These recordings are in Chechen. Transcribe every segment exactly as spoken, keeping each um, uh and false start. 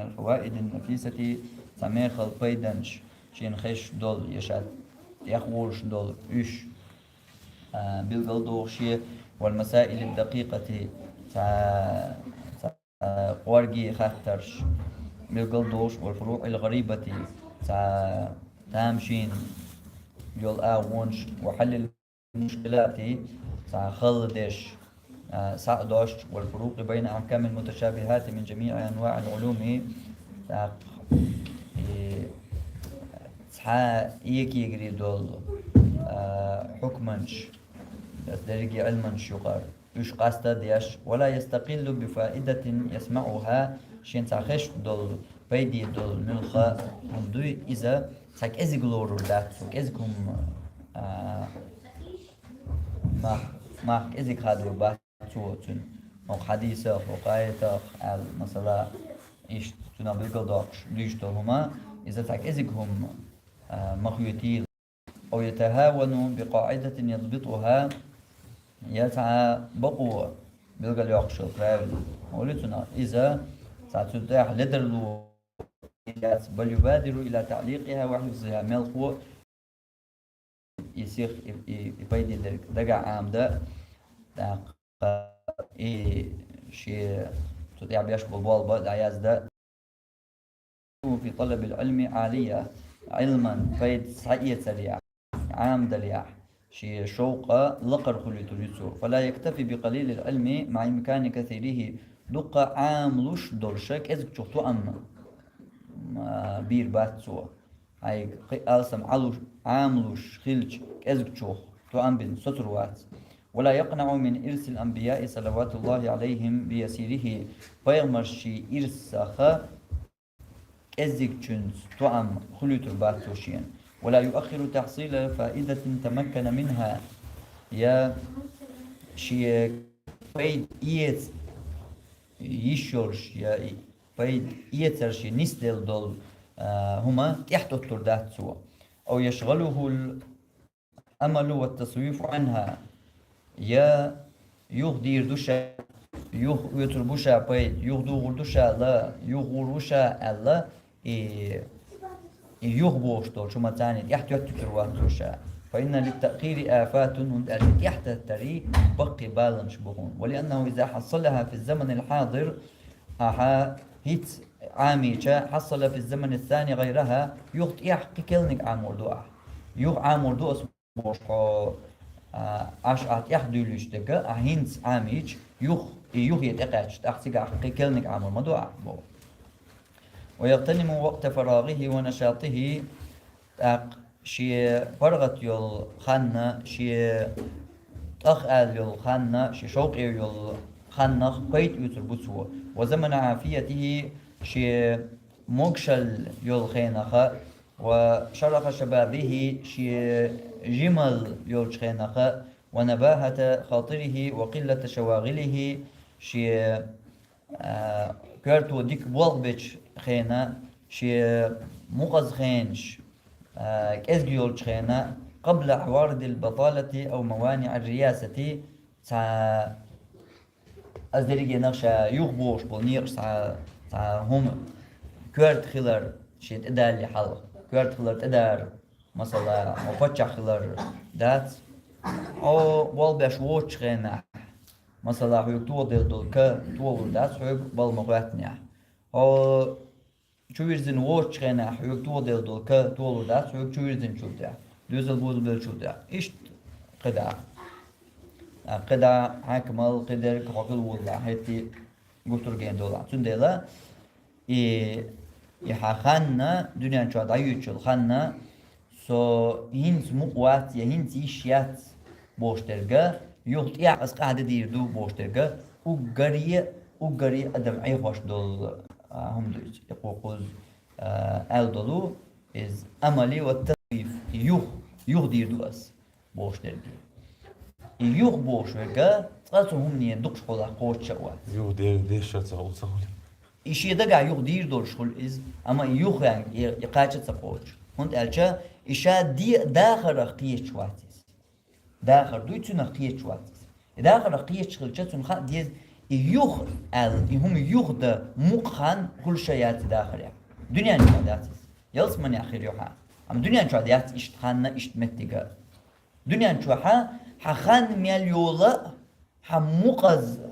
الفوائد النفيسة, цхьа мехала пайданаш, шена хезаш долу, я ша тӀехволуш долу уьш, а, билгалдохуш, والمسائل الدقيقة, цхьа, цхьа кӀорге хаттарш билгалдохуш, والفروع الغريبة, цхьа тамашийна йолу агӀонаш, وحل المشكلات, цхьа хала деш, а, схьа а дош, والفروق بين أحكام المتشابهات من جميع أنواع العلوم, тӀаккха, и, цхьа а кегий долу, а, хьукманаш, дерриге Ӏилманаш юкъара, уьш къаста а деш, ولا يستقل بفائدة يسمعها, шена цхьа хезаш долу, пайде долу муьлхха хӀума дуй, иза цхьа кӀезиг лорур дац цо, кӀезиг хӀума, а, мах, мах кӀезиг хадор бац цо цуьнан, хӀокху хьадисах, хӀокху аятах аьлла, масала, иштта цунах билгалдоккхуш дуьйцуш долу хӀума, иза цхьа кӀезиг хӀума, а, ма хоьтийла. أو يتهاون بقاعدة يضبطها, я цхьа бакъо билгалйоккхуш йолу правило, хӀума ю цунах, иза цхьа цу тӀехь ледарло яц, بل يبادر إلى تعليقها وحفظها, мелхо и сих, и, и, и пайде дерг дагахь Ӏамадан, тӀаккха и шен цу тӀехь беш болу болх бан дӀаяздан. في طلب العلم عالية, Ӏилман пайда схьаэцарехь, Ӏамадалехь, шен шовкъ лакхара хуьлуьйтур ю цо. فلا يكتفي بقليل العلم مع إمكان كثيره, дуккха Ӏамалуш долуш кӀезигчух тоам, м, бийр бац цо. Хьайга кхин алсам Ӏалуш, Ӏамалуш хилча, кӀезигчух тоам бина соцур вац. ولا يقنع من إرث الأنبياء صلوات الله عليهم بيسيره, пайхамаршийн ирсах кӀеззигчуьнца тоам хуьлуьйтур бац цо шена. ولا يؤخر تحصيل فائدة تمكن منها, я шен пайда эца йиш йолуш, я пайда эцар шен нисделла долу, а, хӀума тӀехтоттур дац цо. أو يشغله الأمل والتسويف عنها, я юха дийр ду ша, юха оьцур бу ша пайда, юха дугӀур ду ша ла, юха гӀур ву ша аьлла, и, и юха бохуш долчу хӀуманца тӀехтоьттуьйтур вац цо ша. فإن للتأخير آفات, хӀунда аьлча тӀехтаттарийн баккхий баланаш бу хьуна. ولأنه إذا حصلها في الزمن الحاضر, ахьа хӀинца Ӏамийча, حصل في الزمن الثاني غيرها, юха тӀехь кхин керланиг Ӏамор ду ахь. Юха Ӏамор ду ас бохуш хьо, а, Ӏаш ахь тӀехь дуьйлуьйтуш дерг, ахь хӀинца Ӏамийча, юха, и юххе тӀекхаьчча, тӀаккха цигахь кхин керланиг Ӏамор ма ду ахь боху. ويغتنم وقت فراغه ونشاطه, тӀаккха шен паргӀат йолу ханна, шен тӀах аьлла йолу ханна, шен шовкъе йолу ханнах пайда оьцур бу цо. وزمن عافيته, шен могушалла йолу хенах, وشرخ شبابه, шен жималла йолчу хенах, ونباهة خاطره وقلة شواغله, шен, а, коьрто дика болх бечу хенан, шен мукъаза хенаш, а, кӀезиг йолчу хенан, قبل عوارض البطالة أو موانع الرياسة, цхьа Ас дерригенах ша юхабохуш болу некъаш цхьа, цхьа хӀума коьрта хилар шен тӀедалале хьалха. Коьрта хилар тӀедара, масала, хьо паччахь хилар дац. Хьо болх беш воцучу хенахь, масала, хьоьга тохаделла долу ка толур дац хьоьга, балла ма-хоьттинехь. Хьо чувирзина воцучу хенахь хьоьга тохаделла долу ка толур дац хьоьга чувирзинчул тӀаьхьа, доьзал бузабеллачул тӀаьхьа. Иштта кхидӀа. А, кхидӀа хьаькамал, кхидерг хьо хила воллахь, хӀетте гуттар а гена долахь. Цундела и, и хьан ханна, дуьнен чохь дӀаюьйцучул ханна, со хӀинца мукъа вац я хӀинца йиш яц бохуш дерг, юха тӀехь ас къахьде дийр ду бохуш дерг, уггаре, уггаре адам Ӏехош долу, а, хӀума ду иза. И кху-, кхуза, а, аьлла долу, иза амали ва тасвиф, юха, юха дийр ду ас бохуш дерг. И юха бохуш верг, цкъа цу хӀумане дукхаш хьолахь кхочуш а вац. Юха де-, дешша ца хуьлу, ца хуьлу. И шен дагахь юха дийр долуш хуьлу иза, амма и юха ваьнга, и, и кхача а ца кхочу. ХӀунда аьлча и ша де-, дахарах кхеташ вац иза. Дахар дуй, цуьнах кхеташ вац иза. И дахарах кхеташ хилча, цунна хаа деза, И юха аьлла, и хӀума юха дан мукъа хан хуьлуш яц дахарехь. Дуьнен чохь дац иза. Ялсаманехь хир ю хьан. Амма дуьнен чохь дац иштта ханна, иштта меттига. Дуьнен чохь хьан хан мел йолу а, хьан мукъаза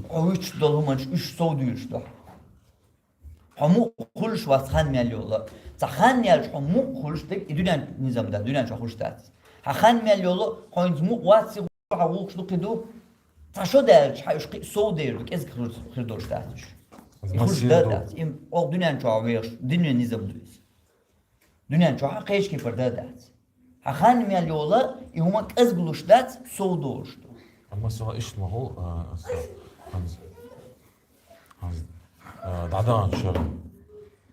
хьо вуьтуш долу хӀуманаш уьш сов дуьйлуш ду хьан. Хьо мукъа хуьлуш вац хан мел йолу. Цхьа хан яьлча хьо мукъа хуьлуш дерг и дуьнен низам дац, дуьнен чохь хуьлуш дац. Хьан хан мел йолу, хьо хӀинца мукъа вац, хьан вукхуш ду кхин ду. Цхьа шо даьлча хьан уьш кхин а сов дер ду, кӀезиг хир, хир долуш дац уьш. И хуьлуш дан а дац. И оха дуьнен чохь вехаш, дуьнен низам ду иза. Дуьнен чохь хьан кхечу кепара дан а дац. Хьан хан мел йолу, и хӀума кӀезиг луш дац, сов долуш ду. Амма со иштта ма хӀу, а, аса, хьанз, хьанз, а, дӀадаханчу шарна,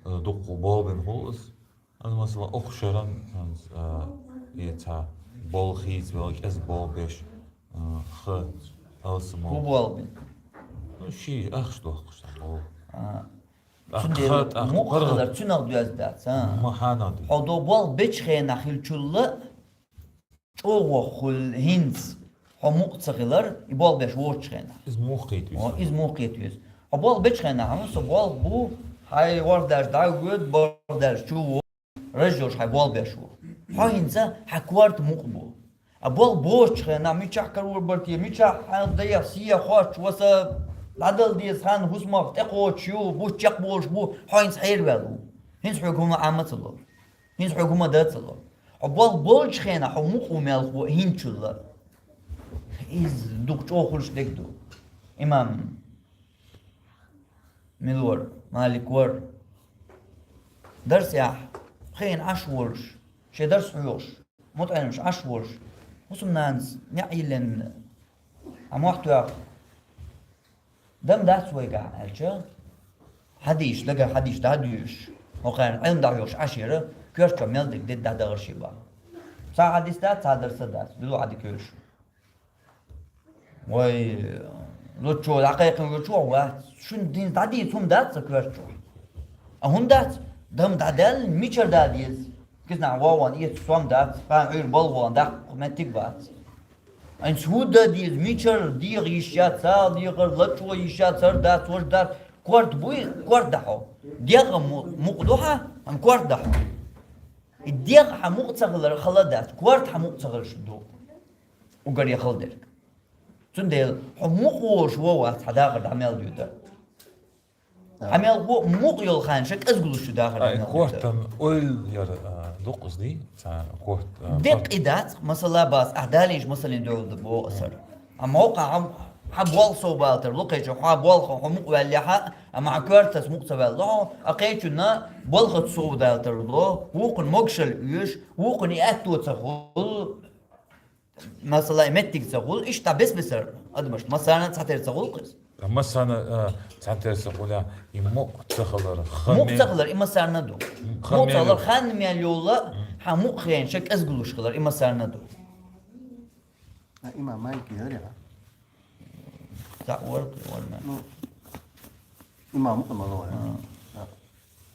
а, дуккха болх бина хӀу аса. Аса, масала, окху шарна, хьанз, а, и цхьа болх хийца вела, кӀезиг болх беш, а, ха, алсамо. ХӀун болх бина? Ну, ши ахча дохкуш цхьа болх. А. Цундела мукъа хилар цуьнах доьзна дац, а? Ма хьанал ду. Хьо до болх бечу хенахь хилчул а, чӀогӀа хуьлу хӀинца хьо мукъа ца хилар, и болх беш воцучу хенахь. Иза муха кхета веза? О, иза муха кхета веза? Хьо болх бечу хенахь, хьан со болх бу, хьайн ворхӀ даьржа дӀа а воьду, борх даьржа чу а во. Разжош хьайн болх беш ву. Хьо хӀинца хьан корта мукъа бу. А болх боцучу хенахь, мичахь карор бара те, мичахь хьан дайа, сия, хоч, васа, дӀадала деза хан, хӀусамах тӀекхочуш ю, бутт чекхболуш бу, хьо хӀинца хьерваьлла ву. ХӀинца хьоьга хӀума Ӏама ца ло. ХӀинца хьоьга хӀума дан ца ло. Хьо болх болчу хенахь, хьо мукъа ву мел хӀу хӀинчул а. Иза дукха чӀогӀа хуьлуш дерг ду. Имам. Мила вара, Малик вара. Дарсехь, хиъна Ӏаш волуш, шен дарс хьоьхуш, мутаӀеламаш Ӏаш волуш, хӀусамнанас неӀ йиллина, Ӏа мохь тоьхна, дам дац вайгахь аьлча, хьадийша, дагахь хьадийша дӀа а дуьйшуш, хӀокхарна Ӏилма дӀахьоьхуш Ӏаш яра, коьрта чохь мел дерг де дӀадахара шен бахьа. Цхьа хьадис дац, цхьа дарс а дац, било хьан дика йолуш. Вай, луччо дӀакхайкхина вуьрчу вац. Шуна дин дӀадийца хӀума дац сан коьрта чохь. А хӀунда дац? Дам дӀадаьлла, мичара да деза? Киснахь вогӀун эца сом дац, кхана Ӏуьйра балгӀон даккха меттиг бац. Айнца хӀун дан деза, мичара дегӀа йиш яц, сагӀа дехар, лачкъо йиш яц, хӀара дац, важа дац. Корта буй, корта дахьо. ДегӀа му-, мукъа ду хьан, амма корта дахьо. И дегӀ хьан мукъа ца хилар хала дац, корта хьан мукъа ца хиларш ду. Угар яхал дерг. Цундела хьо мукъа волуш вон вац хьан дахар дӀа мел дуьйта. Хьан мел хӀу мукъа йолу хан ша кӀезгалуш ю дахар дӀа мел дуьйта. Кортан ойла яра, а, дукъ иза дий? Ца корт, а, декъ и дац, масала бац, ахь далийча масаллин дуьхьал боху асар. Амма хьо кхахьа хьан болх сов балтар ло кхечу, хьан болх хьо мукъа ваьллехьа, амма хьан коьртас мукъа ца ваьлла хьо, а кхечунна болхаца сов далтар ло, вукхун могашалла оьшу, вукхун и аьтто ца хуьлу. Масала, и меттиг ца гӀул, иштта бес-бесар адамаш, массарна цхьатера ца гӀул кхуьз. Массарна, а, цхьатера ца гӀуля, и мукъ ца хилар, хан мукъ ца хилар, и массарна ду. Хан мукъ ца хилар, хан мел йолла, хьан мукъ хен ша кӀезгалуш хилар, и массарна ду. А, имам Малик яра, а? ДӀа вар, вар ман. Ну, имам мукъ ма ло, а? А.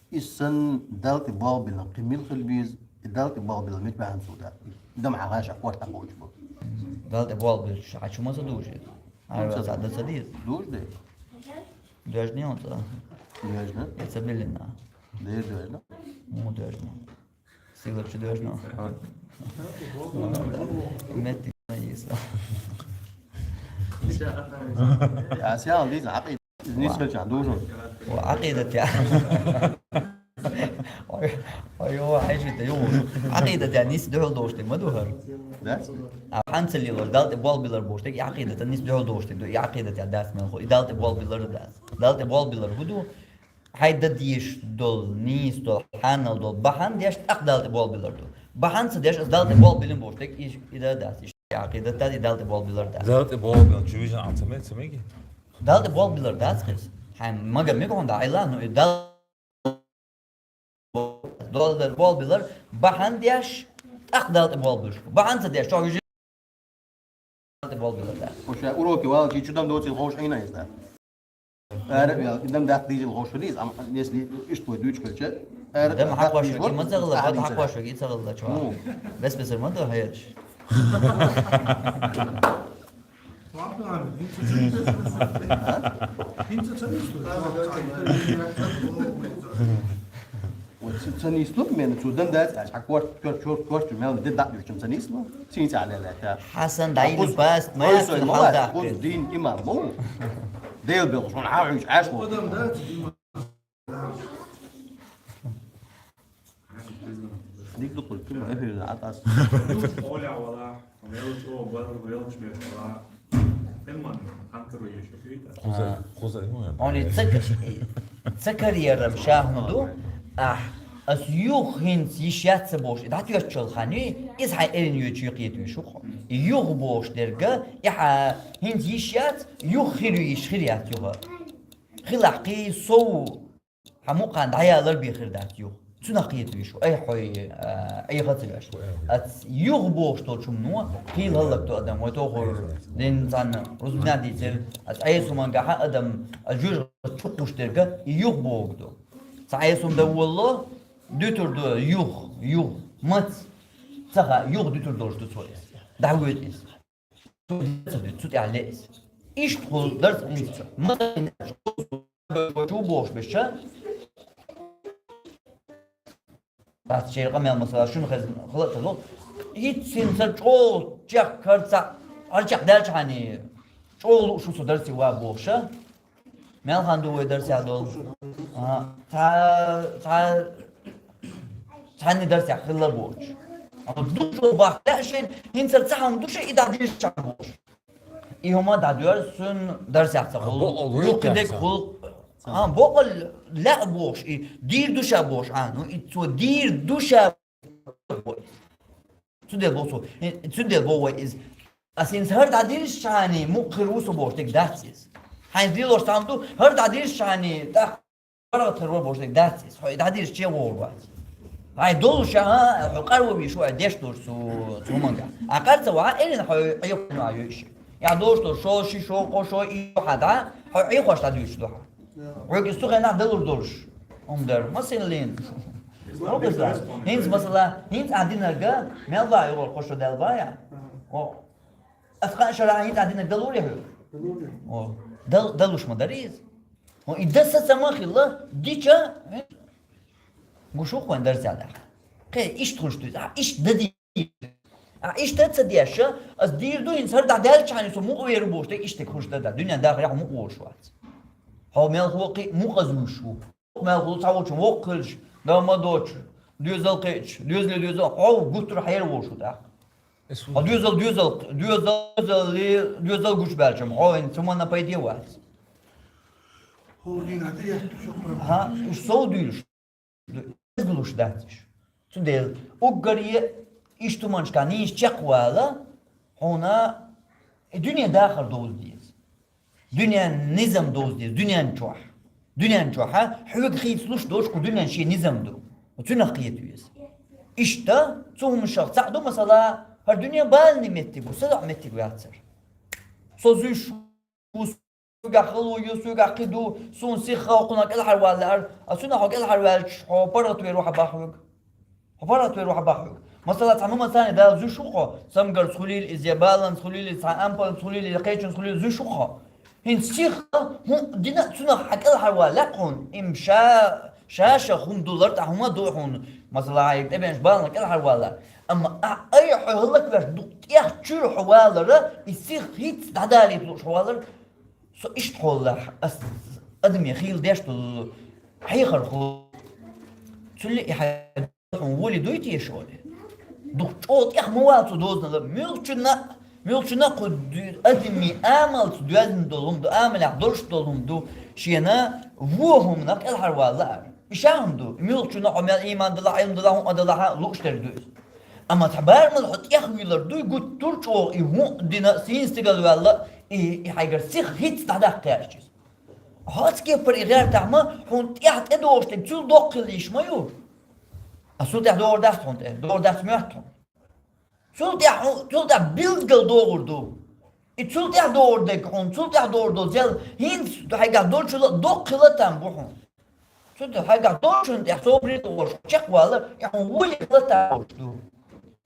Иза санна, Далла тӀе болх биллина кхин мила хила беза, и Далла тӀе болх билла мича бахьана цо дац? И дама хьан хан ша корта хьан кхочуш бу? Далла тӀе болх билла ша хьан чу ма ца дужа иза? Хьан ца ца дан ца деза? Дужа де? Доьжна он ца? Доьжна? Я ца биллина? Дер доьжна? Му доьжна? Сила чу доьжна? Метти на иза. Я сял диза, акъи. Иза нисвелчахь дужун. Ва, Ӏакъидат я. Ой, ой, ой, хьаьжи да, ю. Ӏакъидат я нис дуьхьал долуш дерг ма ду хӀара. Да? А хьан ца лелаш, Далла тӀе болх биллар бохуш дерг, и Ӏакъидат нис дуьхьал долуш дерг ду, и Ӏакъидат я дац мел хо, и Далла тӀе болх биллар дац. Далла тӀе болх биллар хӀу ду? Хьайн дан дезаш долу, нийса долу, хьанал долу, бахьана деш, тӀаккха Далла тӀе болх биллар ду. Бахьана ца деш, аса Далла тӀе болх биллина бохуш дерг, и, и да дац, и Ӏакъидат дац, и Далла тӀе болх биллар дац. Далла тӀе болх биллар, чу вижна а ца мега, ца меги? Далла тӀе болх биллар дац хиз. Хьайн мага мега хьуна дӀа Ӏилла, ну и Далла Далла тӀе болх биллар, бахьана деш, тӀаккха Далла тӀе болх биллар. Бахьана ца деш, чохь вижи Далла тӀе болх биллар дац. Хьо ша уроке валчи чу дам доцийла ховш хьийна иза. Ара вел, и дам даккха дийзийла ховш хилийза, ам, если иштта вай дуьйцу хилча, ара дам хьакхош веги, ма ца гӀалла, ма ца гӀалла, чохь. Ну. Бес-бесар ма ду хьераш. Вот ца, ца нийслур, мен цу дан дац, а корт, корт, корт, корт, мел де дат дучим ца нийслу. Син ца ле ле та. Хасан дай Хус, бас, ма хус, ца ма хал ва, да. Хус дин имам бу. Дел бел, шун ха хич аш бу. Адам дац, имам. Ник ду кул, ким эфир атас. Оля вала, мел чо, бал, мел чмеш вала. Эмман, хантер ва ешо, фита. Хуза, хуза, ну, я. Они цак, цакар ярам шахну ду. А, ас юх хинц ишяца бош. Да тючел хани, из хай эрин ю чу киет ю шух. Юх бош дерга, я хинц ишяц, юх хиру иш хирят юха. Хилах ки соу Хьа мукъан дӀаялар бехир дац юх. Цунах кхетавеш ву. Ай хьой, а, ай хацавеш. Ац юх бохуш долчум ну, хила хӀаллакду адам, вай тохур дин цхьанна рузбина дийцар, ац Ӏесуман гахьа адам, а жуьжа чукхуш дерга, и юх боху ду. Ца Ӏесум да волло, дуьтур ду юх, юх, мац, ца ха, юх дуьтур долуш ду цо иза. ДӀахьоьду иза. Цу тӀехь ле иза. Иштта хӀума дарца хӀинца. Масала, чу бохуш беша. Бац шеркъа мел масала, шуна хезна, хала а ца ло. Иццин ца чӀогӀа чекх карца, хьарчекх даьлча хьани, чӀогӀа лууш ву со дарце ва бохуша. Мел хан ду вай дарсехь долу? А, цхьа, цхьа, цхьанна дарсехь хилла боцуш. Амма душ бахь лаьа шайн, хӀинца ца хьан душа и дӀадийрча боцуш. И хӀума дӀадоьрзу цуьнан дарсехь ца хуьлу. Бокъал вуй юккъе дерг хуьлу. А, бокъал лаьа бохуш, и дийр душа бохуш. А, ну, и цо дийр душа Цундела боху цо, э, цундела боху вай иза. Ас хӀинца хӀара дӀадирза шани, мукхир ву со бохуш дерг дац иза. Хьайна лелош цхьаьна ду, хӀара дӀадирза шани, тӀаккха паргӀатхир вара бохуш дерг дац иза. Хьо и дӀадирза чегӀор вац. Хьай долуш а, хьо къарвавийш ву, хьо деш долуш цу, цу хӀуманга. А къар ца вахьа, элина хьо Ӏехо а йойш. Я долуш долу шо, ши шо, кхо шо, и хьа дӀа, хьо Ӏехош дӀадуьйцуш ду хьа. Хьоьга иза цу хенахь далур долуш. ХӀума дара, масаллин. ХӀинца масала, хӀинца ахь динарга, мел бан югӀал кхо шо дал бая? О, ас кхаа шара хӀинца ахь динарга далур я хьоьга? О, дал-, далуш ма дара иза. О, и даса ца ма хилла, дича, гуш ву хьайн дарца даха. Кхе, иштта хуьлуш дуьйцу, а, иштта дади. А, иштта ца деш, ас дийр ду, хӀинца хӀара дӀадаьллачхьана со мукъа вер ву бохуш, тӀе иштта хуьлуш дада, дуьнен дахарехь мукъа волуш вац. Хьо мелхо кхин мукъа зуьйш ву. Мелхо цхьа волчун воккха хилча, дан ма доцуш, доьзал кхиъча, доьзале доьзал, хьо гуттар хьера волуш ву тӀаккха. Хьо доьзал, доьзал, доьзал, доьзале, доьзал гучубаьлча, хьо хӀинца цу манна пайде вац. Ха, уж сов дуьйлуш. Иза луш дац уьш. Цундела уггаре иштта хӀуманашкахь нийса чекхвала, хьуна и дуьнен дахар довза деза. Дуьнен низам довза деза, дуьнен чохь. Дуьнен чохь, а, хьоьга хийцалуш долуш кху дуьнен шен низам ду. Цуьнах кхета веза. Иштта, цу хӀуманашах цхьаъ ду, масала, хӀара дуьнен баланийн меттиг ву, садоӀу меттиг ваьлла цара. Со зуьйш ву, соьгахь хало ю, соьгахь кхин ду, суна сиха хьо кхунах кӀелхьарвала лаьара, а цунах хьо кӀелхьарваьлча, хьо паргӀатвер ву хьан бах хьоьга? Хьо паргӀатвер ву хьан бах хьоьга? Масала, цхьа мамацане Дала зуьйш ву хьо, цамгарца хуьлийла иза, я баланца хуьлийла иза, цхьа ампанца хуьлийла иза, я кхечунца хуьлийла, зуьйш ву хьо. ХӀинца сиха хӀуъа дина а цунах хьан кӀелхьарвала лаьа хьуна, им ша, ша-ша хӀума ду лартӀа хӀума ду хьуна, масала, хьайга тӀебеанчу баланах кӀелхьарвала. Амма ахь айхьа хьо хӀаллаквеш ду тӀех чуьра хьо валара, и сиха хӀинца дӀадалийта лууш хьо валара, Со иштта хьолахь, ас адаме хийла деш долу хьехар хӀу. Цуьлле и хьайн хьуна воле дуй те шоле? Дукха чӀогӀа тӀех ма вала цу дозанала. Муьлхачунна, муьлхачунна кху ду-, адаме амалца доьзна долу хӀума ду, амалехь долуш долу хӀума ду, шена вон хӀуманах кӀелхьарвала лаара. И ша хӀума ду. Муьлхачунна хьо мел ийман далахь, Ӏилма далахь, хӀума а далахь, лууш дерг ду иза. Амма цхьа барамал хьо тӀехвийлар дуй, гуттар а чӀогӀа и хӀуъа дина, сийна стигала ваьлла, и, и хьайгара сиха хӀинца дӀадаккха гӀерташ иза. Хьо аса кепара и гӀертахь ма, хьуна тӀехь тӀедогӀуш дерг цул доккха хила йиш ма ю. А цул тӀехь догӀур дац хьуна тӀе, догӀур дац моьтту хьуна. Цул тӀехь хьу-, цул тӀехь билггал догӀур ду. И цул тӀехь догӀур дерг хьуна, цул тӀехь догӀур долу зел, хӀинца хьайгахь долчул а доккха хила там бу хьуна. Цундела хьайгахь долчунна тӀехь собаре а догӀуш, чекхвала, и хьуна вуй хила там бохуш ду.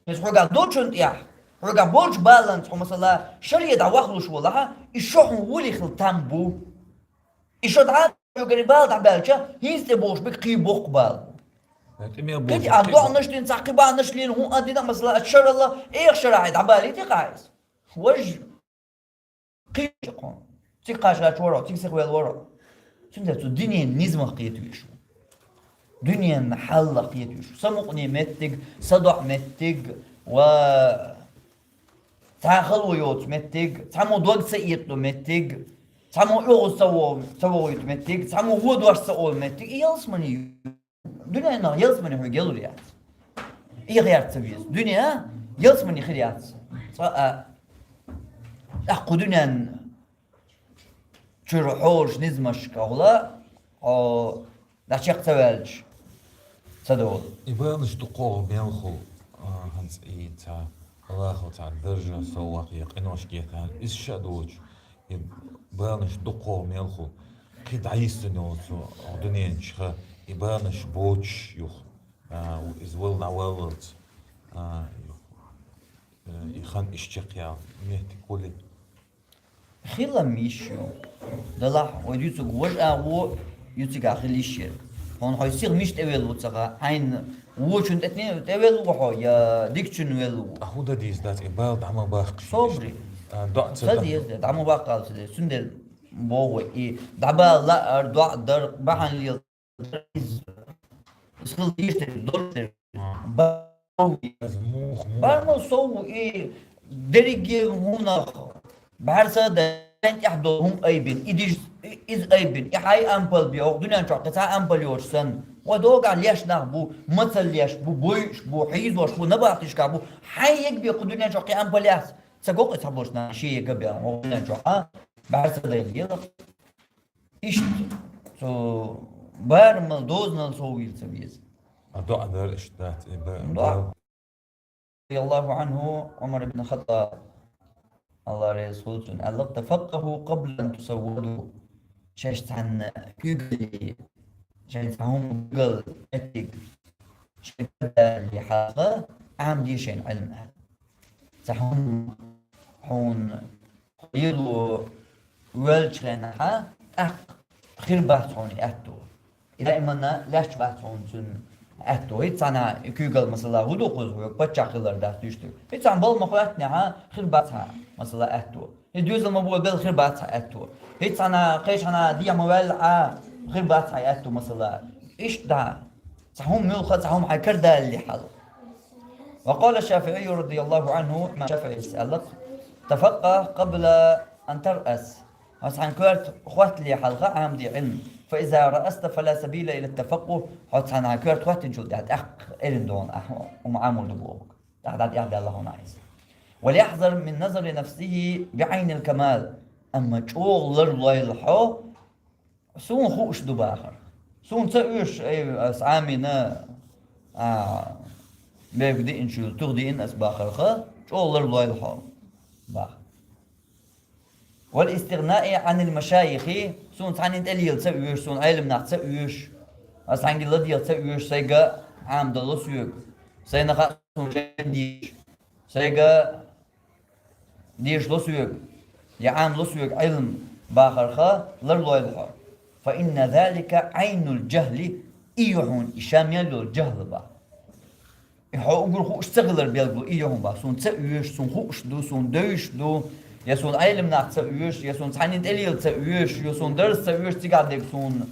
Иза хьайгахь долчунна тӀехь, Хьоьгахь болчу баланца хьо, масала, шаре дӀавахлуш волахь, и шо хьуна вули хила там бу. И шо дӀа хьоьгара бала дӀабаьлча, хӀинца тӀе бохуш берг кхин боккха бала бу. Кхин а доӀанаш дина, цхьа кхин бахьанаш лелийна хӀума а дина, масала, аса шаралла, эха шарахь дӀабалийти-кх иза. Важа кхин а хьуна. Цига кхача гӀерташ вара, цига сиха велла вара. Цундела цу дуьненан низамах кхета везаш ву. Дуьненан хьалах кхета везаш ву. Самукъане меттиг, садоӀа меттиг, ва цхьа хало йоцу меттиг, цхьаммо дог ца эттадо меттиг, цхьаммо оьгӀаз ца во-, ца вохуьйту меттиг, цхьаммо вон дош ца олу меттиг, и ялсамани ю. Дуьненах ялсамани хьоьга ялур яц. И гӀерта ца веза. Дуьне а ялсамани хир яц. Цкъа а, тӀаккха кху дуьнен чуьра хьолуш низамашка хьула, хьо дӀачекх ца ваьлча, ца долу. И баланаш дукхох мел хула, а, хӀинца и цхьа, Аллахо цхьа даржа совгӀат е къинош гетахь, иза ша а доцуш, и баланаш дукхох мел хула. Кхин дӀайиссина йолу цу дуьнен чуьра, и баланаш боцуш юха, а, иза вала дӀаваллалц, а, юха, э, и хан иштта чекхъяла меттиг хуьлий. Хила-м йиш ю. Делахь вай дуьйцург важа агӀо ю цигахь хила йиш яра. Хьуна хьо сиха мича тӀевелла ву ца хаьа, хьайна вочунна тӀе-, тӀевелла ву хьо, я дикачунна велла ву? Ткъа хӀун дан деза дац, и бала дӀа ма баккха. Собаре. А, доӀа ца ца дан деза, дӀа ма баккха ала ца деза. Цундела боху вай, и дӀабала лаар, доӀа дар, бахьана лела иза, иза хила дезаш дерг, долуш дерг. А. Ба-, иза муха, муха? Бармал сов ву и дерриге хӀуманах бӀаьрса дан тӀехь долу хӀума айбина, и дижа, и, иза айбина, и хьайн ампал бен, хӀокху дуьнен чохь кхин цхьа ампал йоцуш санна. Вай догахь леш нах бу, мацалла леш бу, бойуш бу, хьийзош бу, набахтешкахь бу. Хьайн егбе кху дуьнен чохь кхин ампал яц. Ца го-кх и цхьаболчу нахана шен ега бен, хӀокху дуьнен чохь, а? БӀаьрса дан лела. Иштта цу барамал дозанал сов вийла ца веза. А доӀа дар иштта дац, и ба-, доӀа. Ба- رضي الله عنه, Ӏумар ибн Хаттаб, Алла реза хуьлда цунна, аьлла: «تفقهوا قبل أن تسودوا». Шаьш цхьанна куьйгалле, шайн цхьа хӀума куьйгалла меттиг шайн карадалале хьалха, Ӏамаде шайн Ӏилма. Цхьа хӀума хьуна хьо лело воьллачу хенахь, тӀаккха хир бац хьуна и аьтто. И даиманна лаьтташ бац хьуна цуьнан аьтто. ХӀинца цхьана и куьйгалла, масала, хӀун ду кхуза хьоьга, паччахь хилар дац дуьйцуш дерг. ХӀинца цхьана балха ма хоьттинехь, хир бац хьан, масала, аьтто. ХӀинца доьзал ма болабелла, хир бац хьан аьтто. ХӀинца цхьана кхечанхьа дехьа ма ваьлла Ӏа, хир бац хьан аьтто, масала. Иштта дӀа. Цхьа хӀума муьлхха, цхьа хӀума хьайн карадалале хьалха. وقال الشافعي رضي الله عنه, имам ШафиӀис аьлла: «تفقه قبل أن ترأس». Хьо цхьана коьрта хӀоттале хьалха Ӏамаде Ӏилма. «فإذا رأست فلا سبيل إلى التفقه». Хьо цхьана коьрта хӀоттинчул тӀаьхьа тӀаккха эрна догӀу ахьа хӀума Ӏамор ду бохург. ТӀаккха дӀа тӀехь даьлла хьуна иза. «وليحذر من نظر نفسه بعين الكمال». Амма чӀогӀа ларлойла хьо, суна хууш ду бахарх. Суна ца оьшу, ай, ас Ӏамийна, а, бевг диъначул тух диъна ас бахарх, чӀогӀа ларлойла хьо, бах. «والاستغناء عن المشايخ», суна цхьаннен тӀе лела ца оьшу, суна Ӏелам нах ца оьшу, ас цхьаьнгге ладегӀа ца оьшу, сайга Ӏамадало соьга. Сайна хаьа суна шайна дийша. Сайга дешало соьга, я Ӏамало соьга Ӏилма бахарх ларлойла хьо. «فإن ذلك عين الجهل», и ю хьуна и ша мел йолу жахӀл бах. И хьо уггар хууш ца хилар билгало и ю хьуна бах. Суна ца оьшу, суна хууш ду, суна девзаш ду, я суна Ӏелам нах ца оьшу, я суна цхьаннен тӀе лела ца оьшу, я суна дарс ца оьшу, цигахь дерг суна,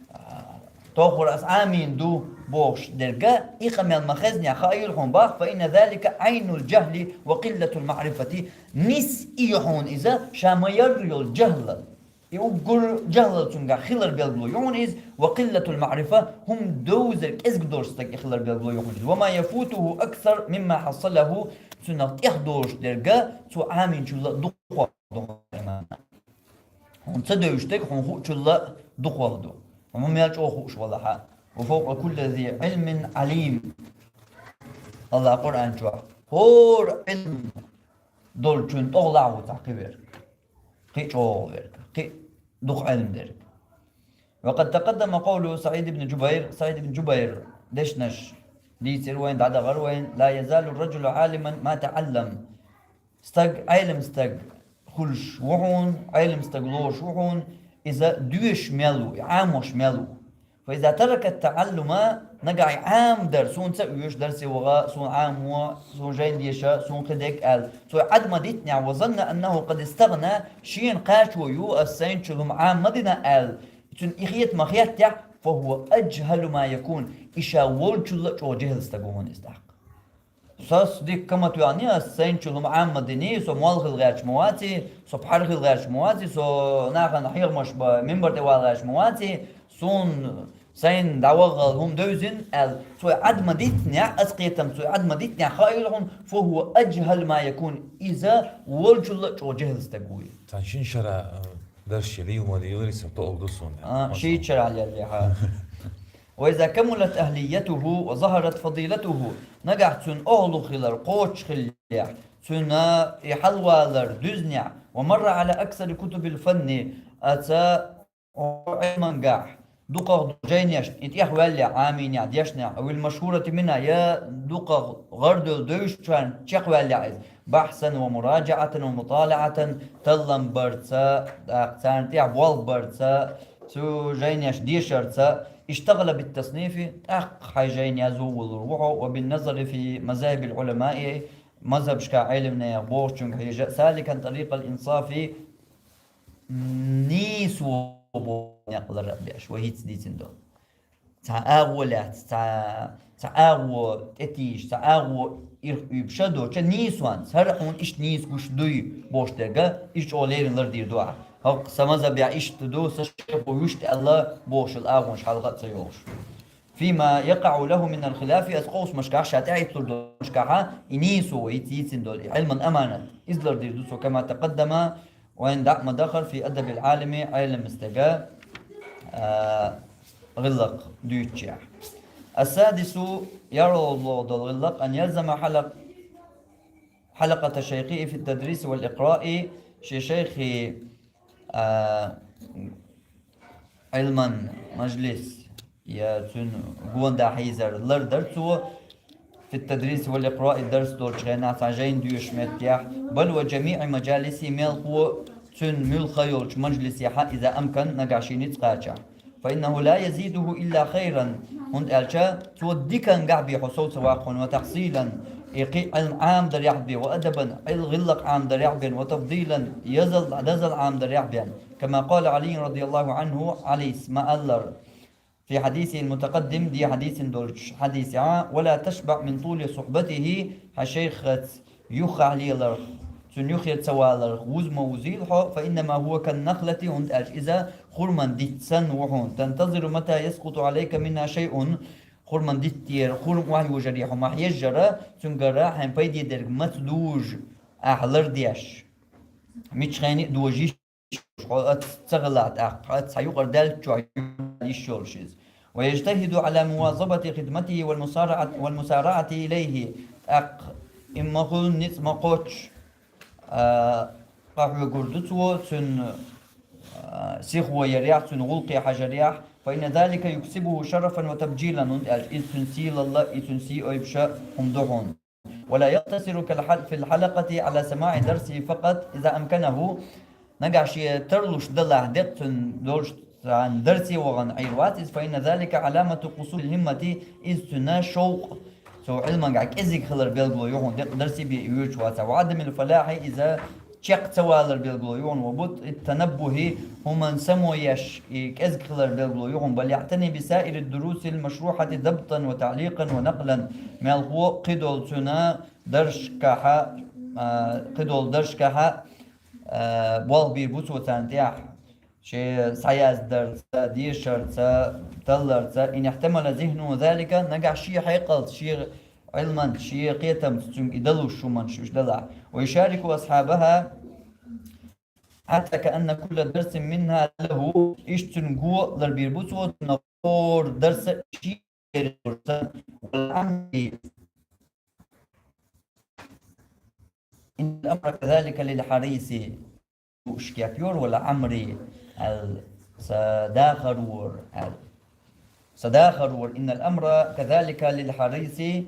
а, тоххур ас Ӏамийна ду бохуш дерг, и къамел ма хезнехь, хаийла хьуна бах: «فإن ذلك عين الجهل وقلة المعرفة». Нис и ю хьуна иза, ша ма-ярра йолу жахӀл. И уггар жахӀлал цуьнгахь хилар билгало ю хьуна иза, «وقلة المعرفة», хӀума довзар кӀезиг долуш стаг и хилар билгало ю хьуна иза. «وما يفوته أكثر مما حصله», цунах тӀех долуш дерг цо Ӏамийначул а дукхох ду. Хьуна ца девзаш дерг хьуна хуучул а дукхох ду. Хьо мел чӀогӀа хууш валахь а. «وفوق كل ذي علم عليم». Аллах Къуръан чохь: «ХӀора Ӏилма долчун тӀехула ву цхьа кхин верг, кхин чӀогӀа верг, кхин дукха Ӏилма дерг». «وقد تقدم قول سعيد بن جبير», СаӀид ибн Жубайр дешнаш дийцира вайна, дӀадахара вайна: «لا يزال الرجل عالما ما تعلم». Стаг, Ӏелам стаг хуьлуш ву хьуна, Ӏелам стаг лоруш ву хьуна, иза доьшуш мел ву, Ӏамош мел ву. فإذا ترك التعلم, нагахь Ӏамадар, суна ца оьшу дарсе ваха, суна Ӏамо, суна жайна деша, суна кхидерг аьлла, цо Ӏад ма дитинехь, وظن أنه قد استغنى, шена кхачо ю, ас сайначул хӀума Ӏама дина аьлла, цунна и хета ма хеттехь, فهو أجهل ما يكون, и ша волчул а чӀогӀа жехӀал стаг ву хьуна иза тӀаккха. Сас дика ма тоьхний, ас сайначул хӀума Ӏама диний, со молла хила гӀерташ ма ваций, со пхьар хила гӀерташ ма ваций, со нахана хьехамаш бан мимбар тӀе вала гӀерташ ма ваций, суна сайна дӀаваххал хӀума девзина аьлла, цо Ӏад ма дитинехь, ас кхетам, цо Ӏад ма дитинехь, хаийла хьуна, فهو أجهل ما يكون, иза волчул а чӀогӀа жехӀал стаг ву. Цхьана шина шера, э, дарс шен лийла ма леларий, со тоъал ду суна. А, шийтта шера леллехьа. وإذا كملت أهليته وظهرت فضيلته, нагахь цуьнан охӀлух хилар кхочуш хиллехь, цуьнан и хьалавалар дуьзнехь, ومر على أكثر كتب الفن, аца Ӏилмангахь дукхах долу жайнешна и тӀехваьллехь, Ӏамийнехь, дешнехь, أو المشهورة منها, я дукхах гӀардолу девзачарна чекхваьллехь иза, بحثا ومراجعة ومطالعة, таллам барца, тӀаккха царна тӀехь болх барца, цу жайнеш дешарца, اشتغل بالتصنيف, тӀаккха хьайн жайна язо волур ву хьо, وبالنظر في مذاهب العلماء, мазхӀабашкахь Ӏеламнех бохучуьнга хьежа, سالكا طريق الإنصاف, нийсо боху некъ лар а беш, вай хӀинца дийцина долу. Цхьа агӀо лаьцна, цхьа, цхьа агӀо тӀетийжа, цхьа агӀо ирх уьйбуш а доцуш, нийсонца, хӀара хьуна иштта нийса гуш дуй бохуш дерг, иза чӀогӀа леррина лардийр ду ахьа. ХӀокху сан мазхӀабехь иштта ду, сан шайхо вуьшта аьлла бохуш йолу агӀонаш хьалха а ца йолуш. فيما يقع له من الخلاف, аса къовсамашкахь, ша тӀехӀитталур долу къовсамашкахь, и нийсо вай хӀинца йийцина долу, и Ӏилман аманат, иза лардийр ду цо, كما تقدم, вайна дӀа а ма дахара, في أدب العالم, Ӏелам стеган, а, гӀиллакх дуьйцучехь. السادس, ярхолгӀа долу гӀиллакх, أن يلزم حلق-, حلقة شيخه في التدريس والإقراء, шен шайхи, а, Ӏилман мажлис, я цуьнан гонда хьийзар лардар цо, في التدريس والإقراء, дарс долчу хенахь, цхьа жайна доьшучу меттехь, بل وجميع مجالسه, мелхо цуьнан муьлхха йолчу мажлисехь, إذا أمكن, нагахь шен ницкъ кхачахь. فإنه لا يزيده إلا خيرا, хӀунда аьлча цо диканга бен хьо сов ца ваккха хьуна, وتحصيلا, и кхин Ӏилма Ӏамадарехь бен, وأدبا, Ӏил-, гӀиллакх Ӏамадарехь бен, وتفضيلا, езал, дозалла Ӏамадарехь бен. كما قال علي رضي الله عنه, Ӏалис ма-аллара, في حديثه المتقدم, дехьа дийцина долчу хьадисехь: ولا تشبع من طول صحبته, хьан шайхаца юххехь леларх, цуьнан юххера ца валарх вуза ма вузийла хьо, فإنما هو كالنخلة, хӀунда аьлча иза хурман дитт санна ву хьуна, تنتظر متى يسقط عليك منها شيء, хурман диттера хурма охьайожаре хьо ма хьежжара, цуьнгара хьайн пайде дерг маца дужу ахьа лардеш, мичхьенна а дожийш хьо, аца ца хилахь тӀаккха, аца хьан юкъара даьллачохь йиш йолуш иза. ويجتهد على مواظبة خدمته والمسارعة، والمسارعة إليه. ТӀаккха и ма хуьлу ницкъ ма кхоччу, а, къахьоьгур ду цо, цуьнан, а, сихо ярехь, цуьнан гӀуллакхе хьажарехь, فإن ذلك يكسبه شرفا وتبجيلا, хӀунда аьлча иза цуьнан сийлалла, и цуьнан сий ойбуша хӀума ду хьуна. ولا يقتصر كالحل-، في الحلقة على سماع درسه فقط إذا أمكنه. Нагахь шен тарлуш далахь, деккъа цуьнан долуш цхьана дарсе вахана Ӏийр вац иза, فإن ذلك علامة قصور الهمة, иза цуьнан шовкъ, цо Ӏилманга кӀезиг хилар белгало ю хьуна, деккъа дарсе бен и воьдуш вацахь, وعدم الفلاح, иза чекх ца валар белгало ю хьуна, وبطء التنبه, хӀуманна само еш и кӀезиг хилар белгало ю хьуна, بل يعتني بسائر الدروس المشروحة ضبطا وتعليقا ونقلا. Мелхо кхидолу цуьнан даршкахьа, а, кхидолу даршкахьа, а, болх бийр бу цо царна тӀехь, шен схьаяздарца, дешарца, талларца, إن احتمل ذهنه ذلك, нагахь шен хьекъалца, шен Ӏилманца, шен кхетамца цуьнга и далуш хӀуманаш уьш далахь. ويشارك أصحابها حتى كأن كل درس منها له, иштта цуьнан го ларбийр бу цо, цуьнан хӀора дарса шен والعمر. إن الأمر كذلك للحريص. Шкеп йора, والعمر, аьлла, сан дахар вора, аьлла. Сан дахар вора. إن الأمر كذلك للحريص,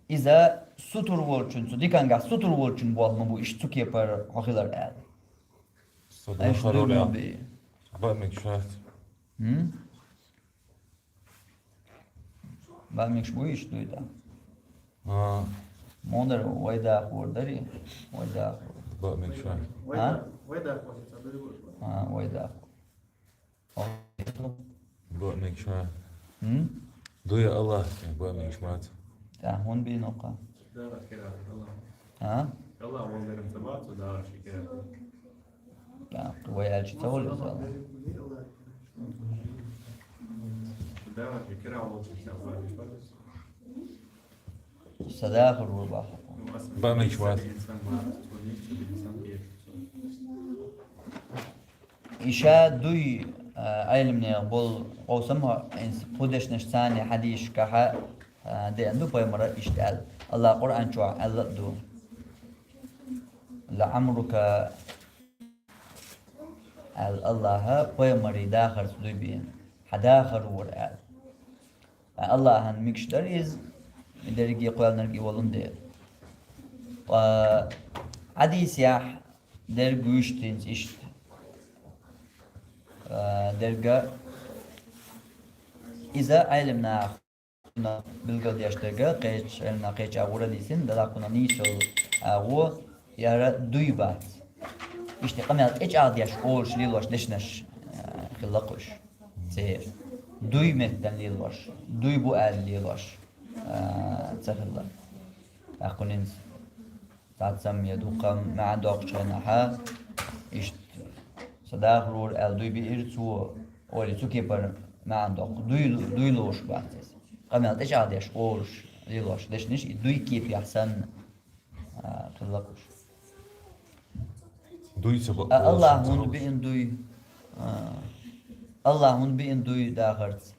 Иза сутур волчун, цу дикангахь сутур волчун болх ма бу иштта цу кепара хьо хилар аьлла. Со Аш дахар дуй ур ма аьлла. Бий. Баа мегаш вац. М? Баа мегаш буй иштта дуй да? А. Муна дар вай дахар дарий? Вай дахар. Баа мегаш вац. А? Вай дахар, вай дахар. А, вай дахар. Баа мегаш вац. М? Дуй Аллах, баа мегаш вац. ТӀаккха хӀунда бий нокха? А? Аллах валдаран ца бац, цу дахар ши кера. ТӀаккха вай аьлча ца вализ Аллах. Дахар ши кера волчу ца бац. Са дахар вур баха. Баа мегаш вац. Иштта дуй, а, Ӏилманех болу къовсам, а, инс-, кху дешнаш царна хьадисашкахьа, а, деана ду пайхамара иштта аьлла. Аллах Къуръан чохь аьлла а ду. «ЛаӀамрука», аьлла Аллаха, пайхамарий дахарца дуй бина. Хьан дахар вур аьлла. Ткъа Аллахьан мегаш дара иза, и дерриге кхоьллинарг и волун дела. Ткъа хьадисехь дерг вуьйш динца иштта. А, дерга иза Ӏилманах билгалдеш дерга, кхечу Ӏилманах кхечу агӀора дисина, дала кхунах нийсалла агӀо, яра дуй бац. Иштта къамел тӀечӀагӀдеш олуш лелош дешнаш, а, хилла кхуш. Церан дуй меттан лелош, дуй бу аьлла лелош, а, ца хилла. ТӀаккха хӀинца цхьаццам я дуккха маьӀна доккхучу хенахьа, иштта са дахар вур аьлла дуй биира цо, олий цу кепара маьӀна доккху. Дуй, дуй лоруш бац иза. Къамел тӀечӀагӀдеш олуш лелош дешнаш, и дуй кепехь санна, а, хилла кхуш. Дуй ца бо-, А, Аллах хӀунда биъна дуй? А, Аллах хӀунда биъна дуй дахарца?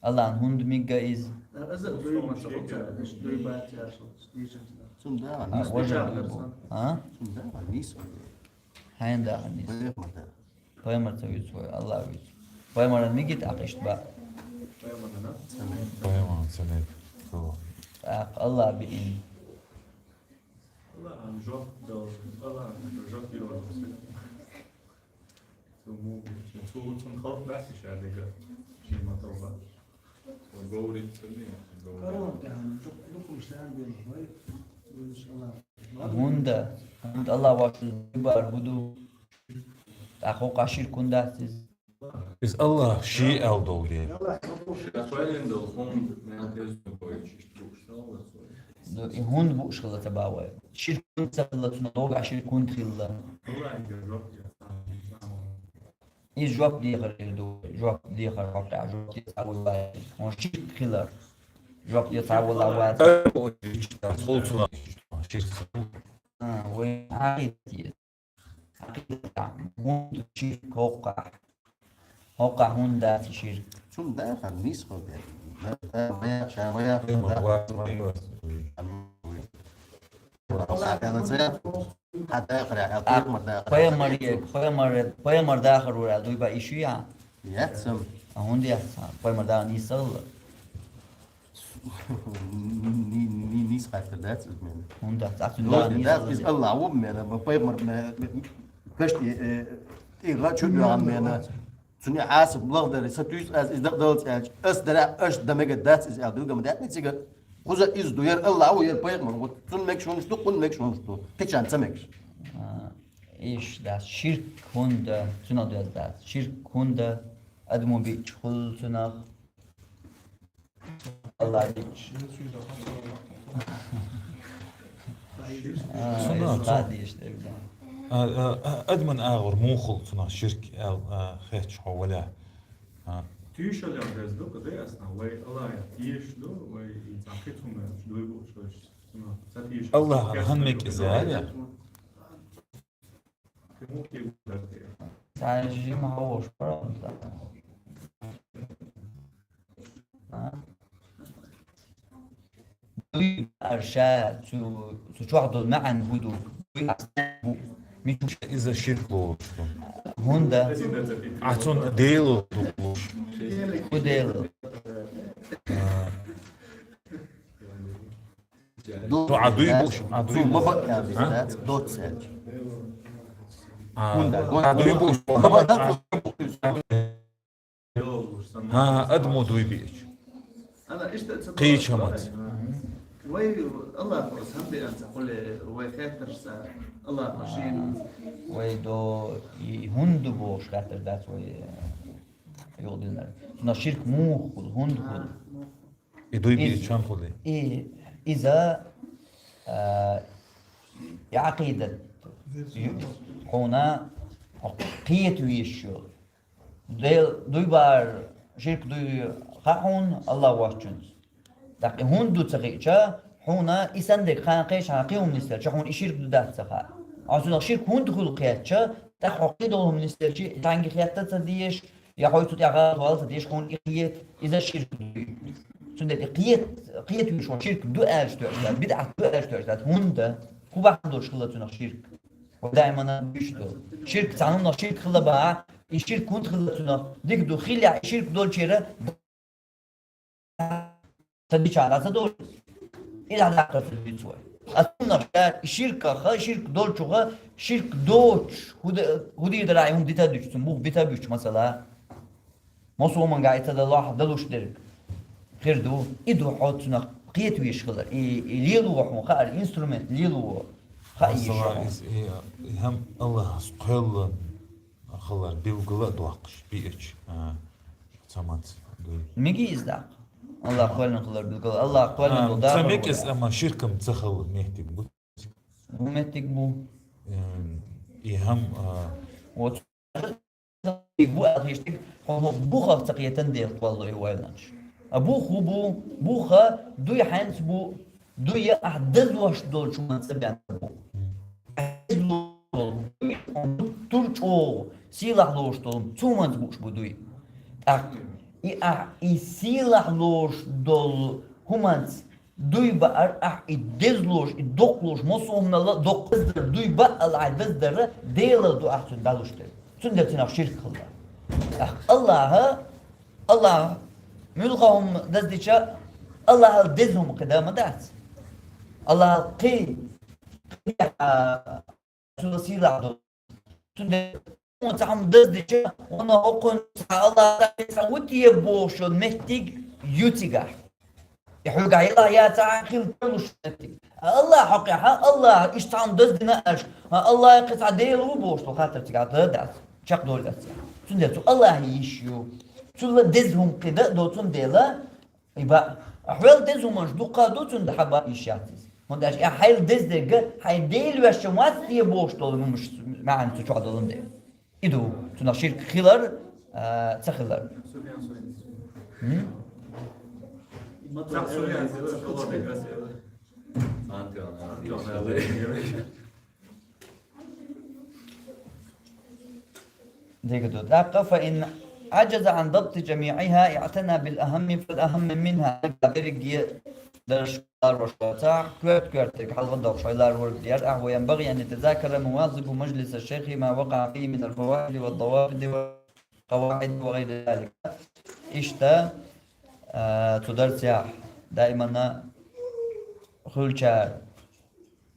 Аллахьан хӀунда мегга иза? Цунна дагахь А, нийса. Важа дуй бу. А? Цунна дагахь нийса. Хьайн дагахь нийса. Пайхамар ца вуьйцу вай, Аллах вуьйцу. Пайхамаран мегий тӀаккха иштта баа? Пайхамаран ца мегий. ТӀаккха Аллах биъна. Аллахьан жоп дала, Аллахьан жоп дала. Цу му-, цу, цу халкъ дац ша дерга, ши ма тоба. Говорит, ца не, говорит. ХӀунда, хӀунда Аллах ваша баар хӀу ду? ТӀаккха хӀокху ширк хӀунда дац иза? Иза Аллах ший аьлла долу дела. Ну, и хӀунда бууш хилла ца баа вай? Ширк хӀунда ца хилла, цунах догахь ширк хӀунда хилла? Иза жоп дехар хир ду, жоп дехар хьокъехь, жоп де цхьа вуй вай. Хьуна ширк хилар. Жоп де цхьа вула вац. Ширк. А, вай Ӏакъида. ХӀунда ширк хӀокхахь? ХӀокхахь хӀунда дац ширк? Цунна дахар нийса хӀо дерг. Ма яхха, ма яхха. Пайхамар, пайхамар, пайхамар дахар вур аьлла дуй баа и шуьйа? Яц ам. А хӀунда яц? Пайхамар дахар нийса хилла. Ни-, ни-, ни-, нийса хаттар дац иза мена. ХӀунда дац? Цхьа цуьнан дахар нийса дац, иза Аллах ву мена, ма пайхамар мена, кашти, э, тӀе гӀа чу доьгӀна мена. Цуьнан хьасаб лахдари, са туьйсу аз иза дакъа даллалц аьлча, ас дарехь, аш дан мега дац иза аьлла, билггал ма даьтта цига. Кхуза иза ду, яра Аллах ву, яра пайхамар ву. Цунна мегаш хӀунаш ду, кхунна мегаш хӀунаш ду. Кхечарна ца мегаш. А, иш дац, ширк хӀунда, цуьнан доьзна дац. Ширк хӀунда, адамо биъча хуьлу цунах. Алла дийча. А, Цунах иза цу- дийш дерг дан. А, а, а, адаман агӀор муха хуьлу цунах ширк аьлла, а, хеташ хьо вале? А. Туьйшалла деза ду, кху дай ас нах, вай Аллах теш ду, вай и цхьа кхин цхьа хӀума дуй бу, шоьш цунах ца тийша. Аллахьан хан мекъиза яр я? Цхьа жима хьовш пара. А? Дуй арша цу, цу чохь долу маьӀна хӀун ду? Дуй арша бу. Мича иза ширк лоруш ду? ХӀунда? А цунна Дела ду луш. ХӀун Дела? А. Ду а дуй буш, а дуй цу буш. Ма бакъ ян А? Доцел. А, ХӀунда? А дуй буш. Ма бакъ. ХӀа, адамо дуй биъча. Кхийча хӀаманца. Вай Аллахо сам биъанца хуле, вай хеттарца Аллахо шийна. Вай до и хӀунда бохуш хаттар дац вай, э, югӀдинар. Цунах ширк муха хул, хӀунда хул? И дуй И биъча хӀунда хул? И, иза, а, и Ӏакъидат. Ю-, хьуна кхета везаш йолу. Дел дуй баар, ширк дуй хаьа хьуна Аллах воцчунца. ТӀаккха и хӀунда ду ца хиъча, хьуна и санна дерг кхана кхечахьа кхин хӀума нисделча, хьуна и ширк ду дац ца хаьа. Хьо цунах ширк хӀунда хуьлу кхетча, тӀаккха хьо кхидолу хӀума нисделча, и цхьаьнгге хетта ца дезаш, я хьо цу тӀехь гӀалат вала ца дезаш, хьуна и кхета, иза ширк ду. Цундела и кхета, кхета вуьйш ван ширк ду аьлча тоьаш дац, бидӀат ду аьлча тоьаш дац, хӀунда? ХӀун бахьана долуш хилла цунах ширк? Хьо даимана вуьйш ду. Ширк, цхьана хӀуманах ширк хилла бахьа, и ширк хӀунда хилла цунах? Дика ду, хилла и ширк долчера ца дича дӀа ца долу. И дӀа даккха ца дуьйцу вай. Ас цунах ша и ширкаха, ширк долчуха, ширк доцуш, хӀу де-, хӀу дийр дара и хӀума дита а дуьтуш, цунна бух бита а буьтуш, масала. Мосо хӀуманга и ца далахь далуш дерг хир ду. И ду хьо цунах кхета везаш хилар. И, и лело хьуна хаар, инструмент лело хаа езаш хьуна. Масала, иза, и, и хӀама Аллахьас кхоьллина хилар билгала а доккхуш, биъча, а, цамаца дуй. Мега иза даккха? Аллахь кхоьллина хилар билгала. Аллахь кхоьллина А, ду ца даккха мега иза, хилар. Амма ширкам ца хилла меттиг бу. ХӀун меттиг бу? Эм, и хӀама, а, Вот. Бу аьлла хиш дерг, хьо бухах ца кхетан дела кхолло и ойланаш. А бух хӀун бу? Буха дуй хьаьнца бу, дуй ахь дазош долчу хӀуманца бен бу. Ахь деза лоруш долу дуй, хьуна тур чӀогӀа сийлахь лоруш долу, цу хӀуманца бууш бу дуй. ТӀаккха и ахь и сийлахь лоруш долу хӀуманца дуй баар, ахь и деза лоруш, и доккха лоруш, массо а хӀуманал доккха даздар, дуй баал ахь даздар, Делал ду ахь цуьнан дӀалуш дерг. Цундела цунах ширк хилла. ТӀаккха Аллахьа, Аллахьа муьлхха хӀума даздича, Аллахьал деза хӀума кхин дан ма дац. Аллахьал кхин, кхин, а, Цуьнан сийлахь ду. Цундела хьуна цхьа хӀума даздича, хьуна хӀокхуьнца Аллахь Дала цхьа ву те бохуш йолу меттиг ю цигахь. И хьоьгахь елахь яцахь хила кхуьлуш меттиг. Аллахь хьокхехьа, Аллахь иштта цхьа хӀума даздина аьлча, Аллахь кхин цхьа Дела ву бохуш долу хаттар цигахь дан дац, чекхдолу дац. Цундела цу Аллахье йиш ю. Цул деза хӀума кхин дан а доцун дела, И баа, хьоьл деза хӀуманаш дуккха а ду, цунна хьан баа йиш яц иза. ХӀунда аьлча и хьайл деза дерг, хьайн Дела ваьшна вац те бохуш долу хӀуманаш маьӀна цу чохь долун дела. И ду, цунах ширк хилар, а, ца хилар. М? Дика ду. ТӀаккха, فإن عجز عن ضبط جميعها اعتنى بالأهم فالأهم منها. Берриге дарш ларош вацахь, коьрта-коьртаниг хьалха доккхуш хьо ларварг дера ахь, وينبغي أن يتذاكر مواظب مجلس الشيخ ما وقع فيه من الفوائد والضوابط والقواعد وغير ذلك. Иштта, а, цу дарсехь даимана хуьлучара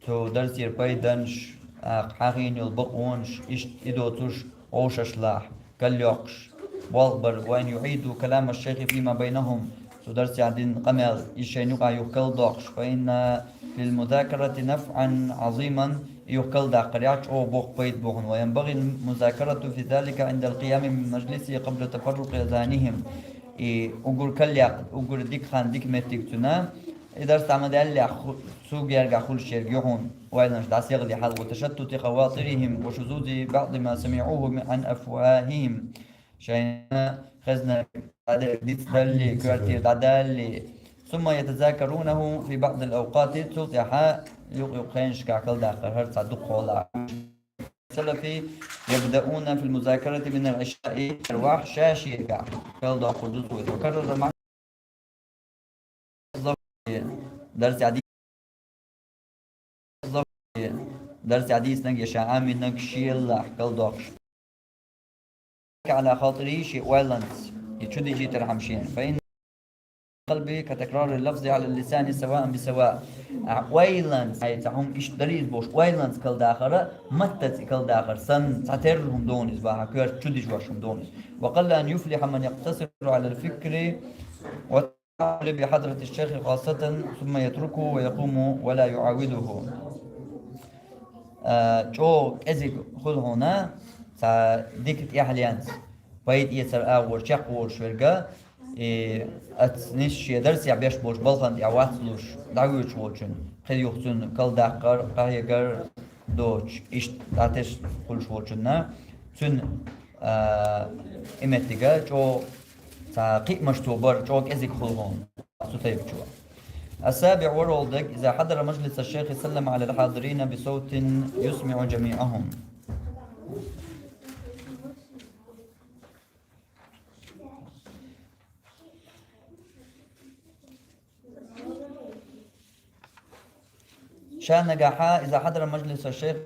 Цу дарсера пайданаш, а, хьахийна йолу бакъонаш, иштта и доцуш вовшашлахь, калйоккхуш, болх бар, وأن يعيدوا كلام الشيخ فيما بينهم. Цу дарсехь дина къамел, иза шайна юкъахь юха калдоккхуш, فإن للمذاكرة نفعا عظيما, юха калдаккхарехь чӀогӀа боккха пайда бу хьуна. وينبغي المذاكرة في ذلك عند القيام من مجلسه قبل تفرق أذانهم. И уггар калъяккха, уггар дика хан, дика меттиг цуьнан, И дарс дӀа ма даьллехь, ху-, цу гергахь хуьлуш ерг ю хьуна, ойланаш дӀасагале хьал, وتشتت خواطرهم وشذوذ بعض ما سمعوه عن أفواههم. Шайна хезна дӀадерг дицдалли, коьртера дӀадалли. ثم يتذاكرونه في بعض الأوقات. Цул тӀаьхьа юкъ-юкъ хенашкахь калдаккхар хӀара цхьа дукхахьолахь. السلف يبدؤون في المذاكرة من العشاء. Вахь шаьшегахь калдоккхур ду цо. وكرر مع Дарсехь ди-, дарсехь дийцинарг я ша Ӏамийнарг шелахь калдоккхуш. على خاطره, шен ойланца, и чу дижийтархьама шена. فإن القلب كتكرار اللفظ على اللسان سواء بسواء. Ӏа ойланца, ай, цхьа хӀума иштта дарий из бохуш, ойланца каладахар, маттаца и каладахар санна, цхьатерра хӀума ду хьуна иза, баха, коьрта чу дижош хӀума ду хьуна иза. وقل أن يفلح من يقتصر على الفكر والتأمل بحضرة الشيخ خاصة ثم يتركه ويقوم ولا يعاوده. А, чӀогӀа кӀезиг хуьлу хьуна, цхьа дика тӀаьхьаленца, пайда эцар агӀор чекхволуш верг, и оцу нисса шен дарсехь беш болчу балхана тӀехь вац луш, дӀавоьдуш волчунна, кхин юха цунна каладаккхар, къахьегар доцуш, иштта дӀатесна хуьлуш волчунна, цуьнан, а, и меттига чӀогӀа цхьа кхиамаш цо бар, чӀогӀа кӀезиг хуьлу хьуна цу тайпа чу. السابع, ворхӀалгӀа дерг, إذا حضر مجلس الشيخ سلم على الحاضرين بصوت يسمع جميعهم. Ша нагахь, إذا حضر مجلس الشيخ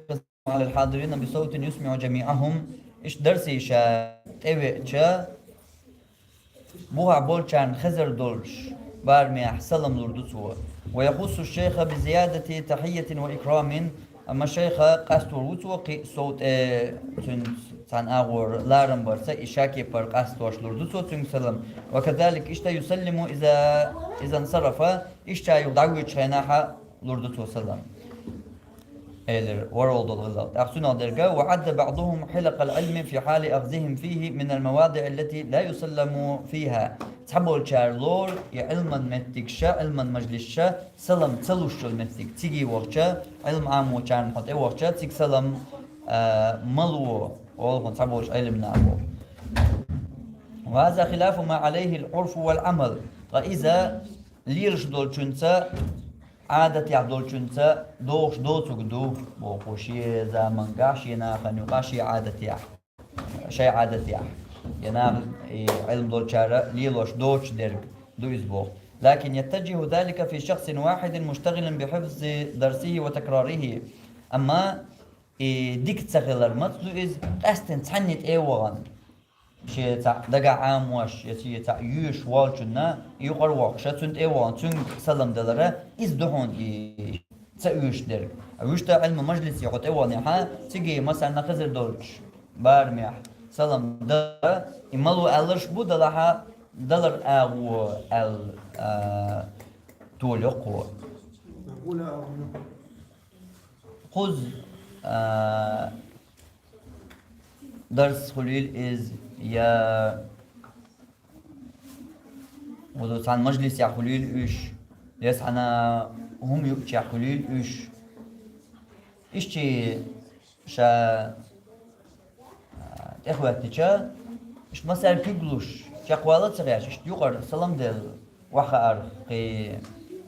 على الحاضرين بصوت يسمع جميعهم, иштта дарсе ша тӀевеача, бухахь болчарна хезар долуш, барамехь салам лур ду цо. ويخص الشيخ بزيادة تحية وإكرام, амма шайха къастор ву цо кхин а сов тӀе, цуьнца цхьана агӀор ларам барца, и шакепара къастош лур ду цо цуьнга салам. وكذلك, иштта, يسلم إذا، إذا انصرف, иштта юха дӀавоьдучу хенахь а лур ду цо салам. Элира ворхӀалгӀа долу гӀиллакх. ТӀаккха цуьнах дерг: وعد بعضهم حلق العلم في حال أخذهم فيه من المواضع التي لا يسلم فيها. Цхьаболчара лору и Ӏилман меттигаш, Ӏилман мажлисаш салам ца луш йолу меттиг. Цига вахча, Ӏилма Ӏамочарна хьо тӀевахча, цига салам, а, ма ло, олу хьуна цхьаболчу Ӏилман нахо. وهذا خلاف ما عليه العرف والعمل. Ткъа иза лелаш долчуьнца, Ӏадатехь долчуьнца догӀуш доцург ду, боху, шен заманахь, шен нахана юкъахь, шен Ӏадатехь, шайн Ӏадатехь. Я наха, и Ӏилма долчара лелош доцуш дерг ду иза, боху. لكن يتجه ذلك في شخص واحد مشتغل بحفظ درسه وتكراره. Амма и дика ца хилар маца ду иза, къаьсттина цхьанна тӀе а вахана, шен цхьаъ дагахь Ӏамош, я шен цхьаъ йоьшуш волчунна, юкъара воккхуш, цунна тӀе а вахана, цуьнга салам далара, иза ду хьуна и ца оьшуш дерг. Вуьшта Ӏилма мажлисе хьо тӀе ваханехь, цига массарна хезар долчу барамехь салам далара, и ма ло аьлларш бу, далахь а далар агӀо аьлла, а, толайо кхо. Кхуза, а, дарс хуьлийла иза, я, вазо цхьана мажлисехь хуьлийла уьш, я цхьана хӀума юучехь хуьлийла уьш. Иштта ша, а, тӀехӀоьттича, иштта массаьрга куьг луш, чекхвала а ца гӀерташ, иштта юкъара салам делла, охьахаар кхин,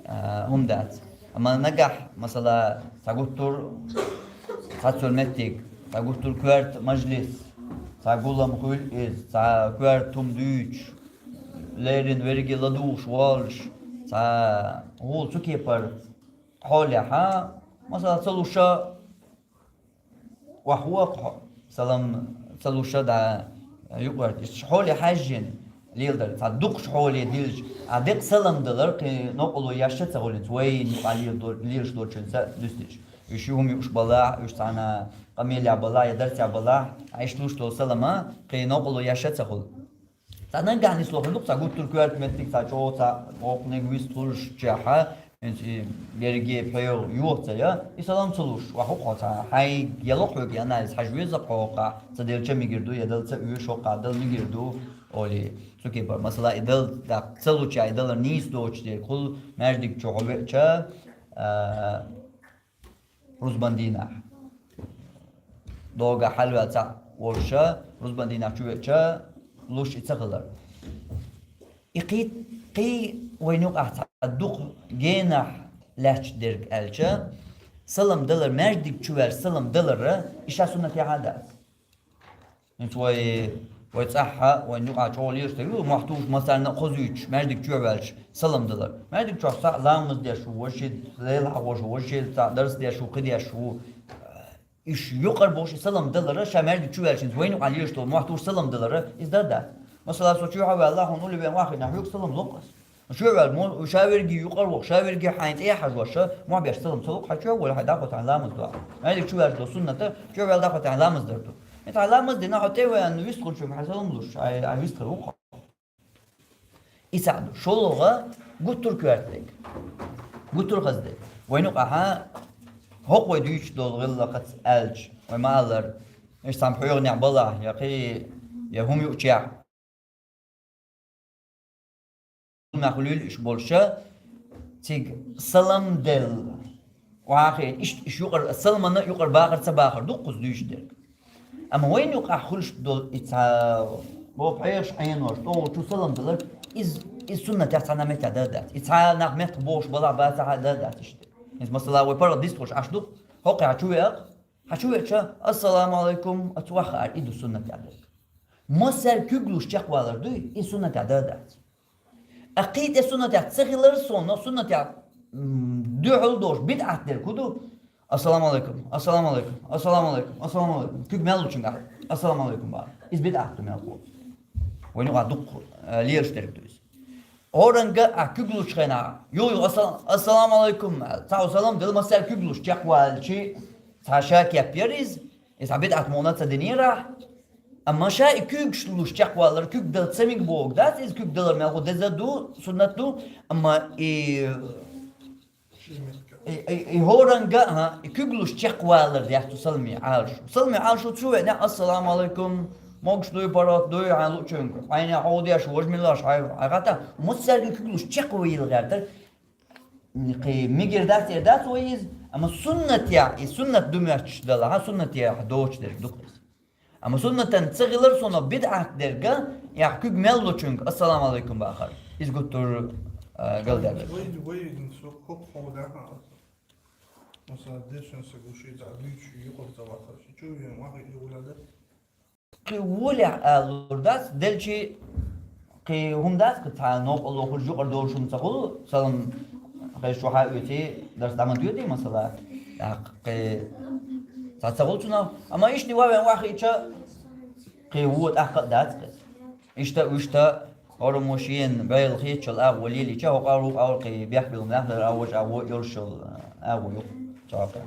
а, хӀума дац. Амма нагахь, масала, цхьа гуттар а цхьацца меттиг, цхьа гуттар а коьрта мажлис, цхьа гулам хуьлу иза, цхьа коьрта хӀума дуьйцуш, леррина верриге ладугӀуш волуш, цхьа гӀула цу кепара хьолехь, масала, ца луша, охьавоьду хьо, салам ца луша дӀа юкъарт. Иштта хьоле хьаьжжина леладар, цхьа дукхаш хьоле дилча, а декъа салам далар кхин новкъарло еш а ца хуьлу, вайна юкъахь лела до-, лелаш долчуьнца дуьстича. Уьш хӀума юуш балахь, уьш цхьана къамелехь балахь я дарсехь балахь, а иштта луш долу салама кхин новкъарло еш а ца хуьлу. Цхьа наггахь нисло хӀун ду-кх, цхьа гуттар а коьрта меттиг, цхьа чӀогӀа, цхьа воккханиг вистхуьлуш чехьа, хӀинца и берриге пхьегӀа йоха ца я, и салам ца луш, охьавоьду хьо, цхьа хьайга яло хьоьга и анализ хьажа веза-кх хьо, хьокъехь ца делча мегар ду, я дала ца оьшу, хьокъехь дала мегар ду, олий, цу кепара. Масала, и дала, тӀаккха ца луча, и далар нийса доцуш дерг хуьлу, маьждиг чу хьо веача, а, рузбан дийнахь. Догахь хьалаваьлла цхьаъ волуша, рузбан дийнахь чу веача, луш и ца хилар. И кхин, кхин вайна юкъахь цхьа дукха генахь лаьтташ дерг аьлча, салам далар, маьждиг чу ваьлча салам далара, и ша суннатехь а дац. ХӀинца вай, вай цӀахь а, вайна юкъахь чӀогӀа лелаш дерг ю, мохь тухуш массарна а хозуьйтуш, маьждиг чу ваьлча, салам далар. Маьждиг чохь цхьаъ ламаз деш ву, важа ши лела хьахош ву, важа ши цхьаъ дарс деш ву, кхин деш ву. Уьш юкъара бохуш и салам далара, ша маьждиг чу ваьлча хӀинца вайна юкъахь лелаш долу мохь тухуш салам далара, иза дар дац. Масала, со чоьхьа а ваьлла, хьуна улле вен охьахиъна, хьоьга салам ло-кх ас. Чувел, мо, шаверги юкъар вох, шаверги хьайн тӀе хьажваша, мо беш салам салук, хьа чувел, хьай дахо тан ламаз дуа. Айли чувел до сунната, чувел дахо тан ламаз дар ду. Ит ламаз дина хьо тевен вист хул чум хьа салам луш, ай, ай вист хул. Исаду, шолуга гуттур куьртдег. Гуттур хаздег. Вайну къаха, хокъ вай дюйч дол гъилла хац алч, вай малар, иш сам хьуйгъ нях бала, я хи, я хум ю чях. Махлюл иш болша, циг салам дел. Вахи, иш, иш юкъар, салмана юкъар бахар, ца бахар, дуккуз дюйш дерг. Амма вайну къах хулш дол ица, бо пхьеш айнош, то чу салам делар, из, из суннат яц на мета да дат. Ица нах мет бош бала ба ца да дат иште. Из масала вай пара дис хош аш дук, хокъ я чу вех, хьа чу вех ча, ассаламу алейкум, ацу ваха ар, иду суннат я дерг. Масар куглуш чеквалар дуй, из суннат я да дат. Акъида суннатех ца хилар сон, но суннатех, м, дуьхьал дош, бидъат дер куду. Ассаламу алейкум, ассаламу алейкум, ассаламу алейкум, ассаламу алейкум. Куьг мел лучун гахь. Ассаламу алейкум ба. Из бидъат ду мел ку. Вайну га дукку, э, лерш дерг дуйс. Оранга а куьг луч хена. Ю, ю, ассалам, ассаламу алейкум. Цау салам дел масал куьг луч чеквалчи. Ца ша кеп яриз. Из хьа бидъат муна ца динира. Амма ша и куьгш луш чеквалар, куьг дал цамиг бог дац, из куьг далар мел ху деза ду, суннат ду, амма и, и, и, и хоранга, ага, и куьг луш чеквалар яхту салми алш. Салми алшу цу вене, ассаламу алейкум, могш дуй, парат дуй, ан лучунг. Айна худеш, вожмилаш, ай, агата, мусерги куьг луш чеквил гартар. Мигер дац, эр дац вайиз, амма суннат я, и суннат думяч дала, ха, суннат я доч дер дукъис. Амма суннатан ца гилар соно бидъат дерга, я куьг мел лучунг, ассаламу алейкум бахар. Из гуттур, э, галдер. Вай, вай, ин су хоп хоп да ха. Масала, дешен се гуши за дюч юкъар за вахар. Ши чу вен вахи юлада. Кхы вуле алур дац, делчи кхы хум дац, кхы ца нокъ лохур жукъар долшун ца хул, салам кхы шуха уйти дарс даман дюди масала. Кхы ца ца хул цуна. Амма ишни вавен вахи ча кхы ву тахка дац кхы. Ишта, ишта, орумушин, бел хичал агу лили ча, хокъару, агу кхы бяхбил мяхлар, агу, агу, йолшул, агу, юк, чака.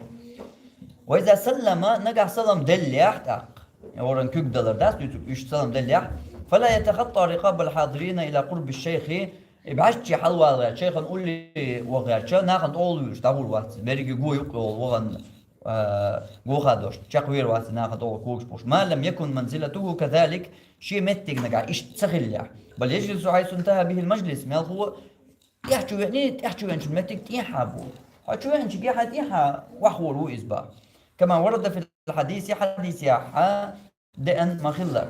Вайза саллама, нагахь салам деллях тахк. Оран куьг далар дац, уьш салам деллях. Фала ятахатта рикъабал хадирина ила къурби шейхи, и баччи хьалвалгъя, шейхан улли вагъяча, нахан олуш, дагур вац, берги гу юк ол вагъан, э, гу хадош, чакъ вир вац, нахан ол кугш пуш. Ма лам якун манзилатуху казалик, ши меттиг нагахь, иш ца хиллях. Бал яжлису хайсу интаха бихил мажлис, мелху, тӀехьа чу веъни, тӀехьа чу веънчун меттиг тӀехьа бу. Хьо чу веънчи гехьа тӀехьа вахвур ву из ба. Кама варада фил хадиси, хадис яхьа деъан ма хиллар.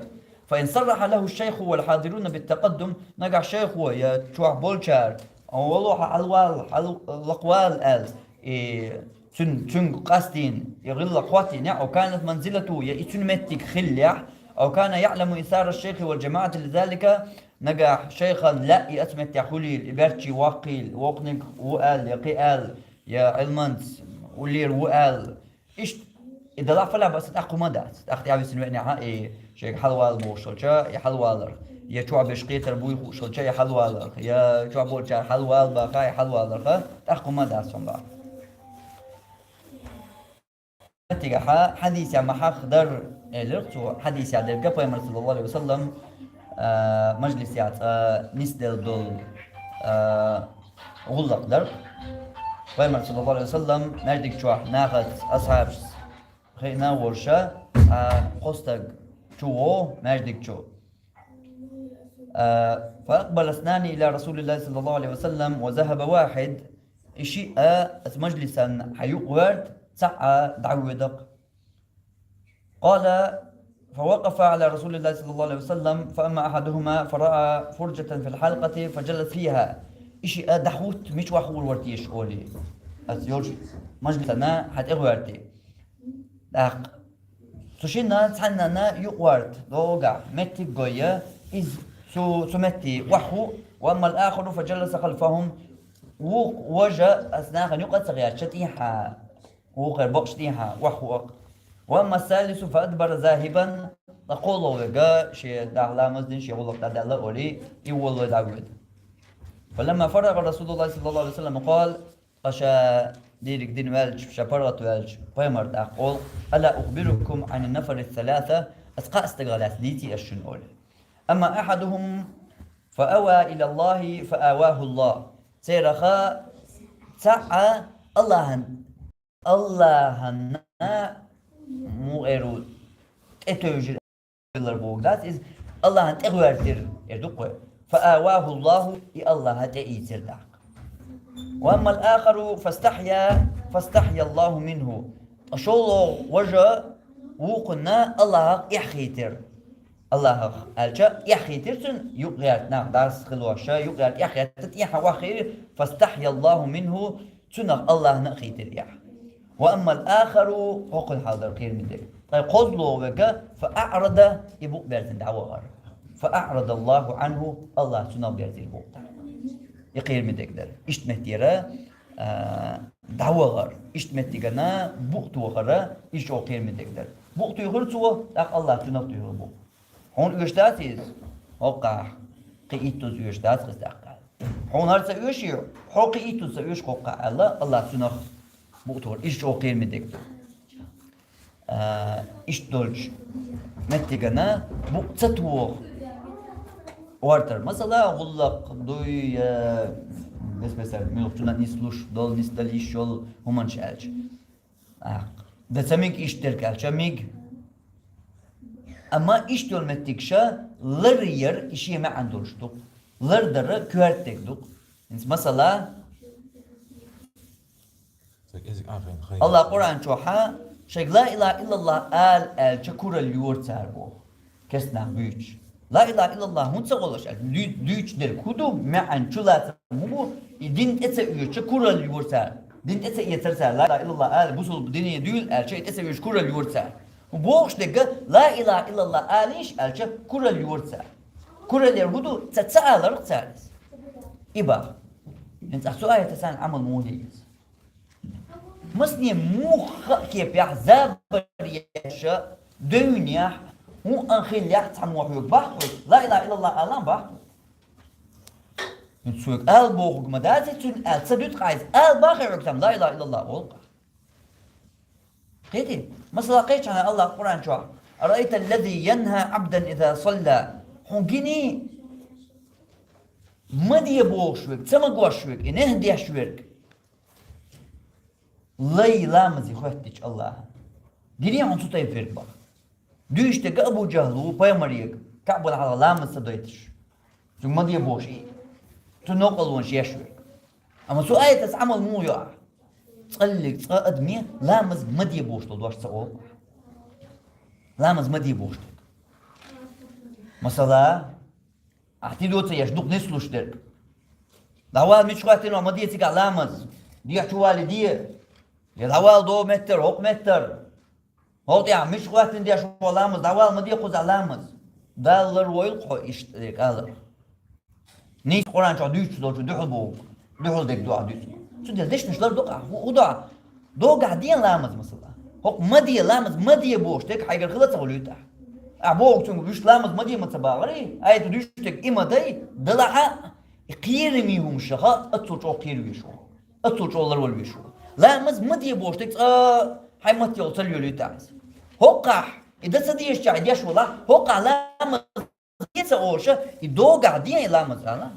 Фа ин сарраха лаху шайху вал хадируна бит такъаддум, нагахь шайху я чохь болчар, валуха хьалвал, хьал-, лакъвал ал, и цун, цун къастин, и гъилла хъотин, я, ав канат манзилату, я и цун меттиг хиллях, ав кана яъламу исара шайхи вал жамаати лизалика, нагахь шайхан лаъ и ац меття хулил, и берчи ваккхил, вокхниг ву ал, я кхи ал, я гӀилманц уллер ву ал. Ишт, и дала фала баса тӀаккхума дац. ТӀаккха тӀявисин веъни хьа, и шайг хьалвал бошалча, и хьалвалар. Я чуа беш кхетар буй хушалча, и хьалвалар. Я чуа болчар хьалвал баха, и хьалвалар ха, тӀаккхума дац сон ба. Тига хьа, хьадис я махьах дар, элир цу хьадис я дерга Пайгамбар саллаллаху алейхи ва саллам, а, мажлис я, а, нис дел дол, а, гӀуллакх дар. Пайгамбар саллаллаху алейхи ва саллам, маьждиг чохь, нахац, асхьабс, хина ворша, а, хостаг чу во, маьждиг чу. А, фа акъбала иснани ила Расулиллахи саллаллаху алейхи ва саллам ва захаба вахид. И шиъ а, ас мажлисан хьаюкъверт, цаъ а дӀавоьдакъ. Къала, фа вакъафа ала Расулиллахи саллаллаху алейхи ва саллам, фа амма ахьадухума, фа раа фуржатан фил хьалкъати, фа жалас фиха. И шиъ а дӀахӀутт, мича вахвур вар теша оли. Ас йолш мажлисана хьатӀегӀверти. ТӀаккха. Цу шинна цхьаннана юкъварт, догахь, меттиг гойя, из цу, цу метти вахху, ва аммал ахару фа жаласа халфахум, вукх важа ас нахана юкъа ца гӀертача тӀехьа, вукхар бакъш тӀехьа, вахху акъ. Ва амма салису фа адбара захибан, ткъа кхолла вега, ше дахла маздин, ше гӀуллакх дӀадаьлла оли, и волла дӀавоьда. فلما فرغ رسول الله صلى الله عليه وسلم قال, ткъа ша дийриг дина ваьлча, ша паргӀат ваьлча, пайхамара тӀаккха оал: «ألا أخبركم عن النفر الثلاثة؟ Ас кхаа стагах лаьцна дийций ас шуна?» оал. «أما أحدهم فأوى إلى الله فآواه الله». Царех цаӀ Аллахьан, Аллахьанна мугӀеру тӀетевжира, хилар боху дац иза, Аллахьан тӀегӀоьртира, эр ду-кх вай. «فآواه الله», и Аллахьа тӀеийцира тӀаккха. «وأما الآخر فاستحيا، فاستحيا الله منه». Ткъа шолгӀа важа вукхунна Аллахьах эхь хийтира. Аллахьах аьлча, эхь хийтира цунна, юкъ-гӀерта нах дарс хилоша, юкъ-гӀерта эхь хетта, тӀехьа охьахиира, «فاستحيا الله منه», цунах Аллахьна а хийтира эхь. «وأما الآخر», хӀокхуьнан хьал дара кхераме дерг. Ткъа кхозлагӀа верг, «فأعرض», и букъ берзийна дӀавахара. «فأعرض الله عنه», Аллахьа цунах берзийра букъ. И кхераме дерг дара. Иштта меттера, а, дӀавахара. Иштта меттигана букъ тохара, иза чӀогӀа кхераме дерг дара. Букъ туьйхира цо, тӀаккха Аллахьа цунах туьйхира букъ. Хьуна оьшуш дац иза? ХӀокхахь. Кхин иттаза оьшуш дац иза тӀаккха. Хьуна хӀара ца оьший, хьо кхин иттаза ца оьшу хӀокхахь аьлла, Аллахьа цунах букъ тохара. Иза чӀогӀа кхераме дерг ду. А, иштта долчу меттигана букъ ца тоха гӀортар. Масала, гӀуллакх дуй, я, бес-бесара, муьлххачунна нислуш долу, нисдала йиш йолу хӀуманаш аьлча. А, дан ца мега иштта дерг аьлча, мега. Амма иштта йолу меттигаш лар яр и шен маьӀна долуш ду-кх. Лардар коьрта дерг ду-кх. ХӀинца масала, Ца кӀезиг ахьа хай. Аллахьа Къуръан чохь шайга «Ла илаха иллаллахӀ» ала аьлча, куралла йора цара боху. Керста нах буьйцуш. «Ла илаха иллаллахӀ» хӀунда ца олуш аьлча, дуьйцуш дерг хӀун ду, маьӀна чулацам хӀун бу, и дин тӀе ца оьцуш куралла йора цара. Дин тӀе ца эцара цара, «Ла илаха иллаллахӀ» ала, бусулба дине дуьйла аьлча, и тӀе ца оьцуш куралла йора цара. Бохуш дерг, «Ла илаха иллаллахӀ» алийша аьлча, куралла йора цара. Куралла яр хӀун ду, ца, ца аларх цара иза. И бах. ХӀинца цу аятаца Ӏамал муха еза? Масане муха а кепехь, забар еш, девнехь, хӀун а хиллехь, цхьаммо хьоьга бах хьоьга, «Ла илаха иллаллахӀ» алан бах хьоьга. ХӀинца соьга ала бохург ма дац, цуьнан аьлла ца дуьту къайса, ала бах хьоьга там, «Ла илаха иллаллахӀ» олу-кх. Кхетий? Масала, кхечахьана Аллахьа Къуръан чохь: «أرأيت الذي ينهى عبدا إذا صلى». Хьуна гиний, ма де бохуш верг, ца магош верг, и нехь деш верг. Лай ламазе хоьттича Аллахьа. Гиний хьуна цу тайпа верг бах. Дуьйцуш дерг Абу ЖахӀл ву пайхамарега, КаӀбана хьалха ламаз ца дойтуш. Цуьнга ма де бохуш и. Цу новкъарлонаш еш верг. Амма цу аятаца Ӏамал муха йо ахь? ЦӀаллиг цкъа адаме ламаз ма де бохуш долу дош ца олу. Ламаз ма де бохуш дерг. Масала, ахь тидо ца еш, дукха нислуш дерг. ДӀавала, мича хӀоьттина ма де цигахь ламаз. Дехьа чу валий де. Я дӀавала, догӀу меттара, хӀокху меттара. ХӀокху тӀехь мича хӀоьттина деш ву ламаз, дӀавала, ма де кхузахь ламаз. Дала ларвойла хьо иштта дерг алар. Нийса Къуръан чохь дуьйцуш долчу дуьхьал боху, дуьхьал дерг ду ахь дуьйцу. Цундела дешнаш лар ду-кх ахь, хӀу, хӀу ду ахь? Догахь де ламаз, масала. ХӀокху ма де ламаз, ма де бохуш дерг хьайгара хила ца хуьлуьйту ахь. Ахь боху цуьнга, вуьш ламаз ма де ма ца бахарий, айта дуьйцуш дерг и ма дай, далахьа, и кхераме хӀуманашха аццул чӀогӀа кхера везаш ву. Аццул чӀогӀа ларвала везаш ву. Ламаз ма де бохуш дерг цкъа хьайн матте йолу ца лелуьйту ахь иза. ХӀокхахь, и дан ца дезачохь и деш валахь, хӀокхахь ламаз де ца олуша, и догахь де и ламаз ала.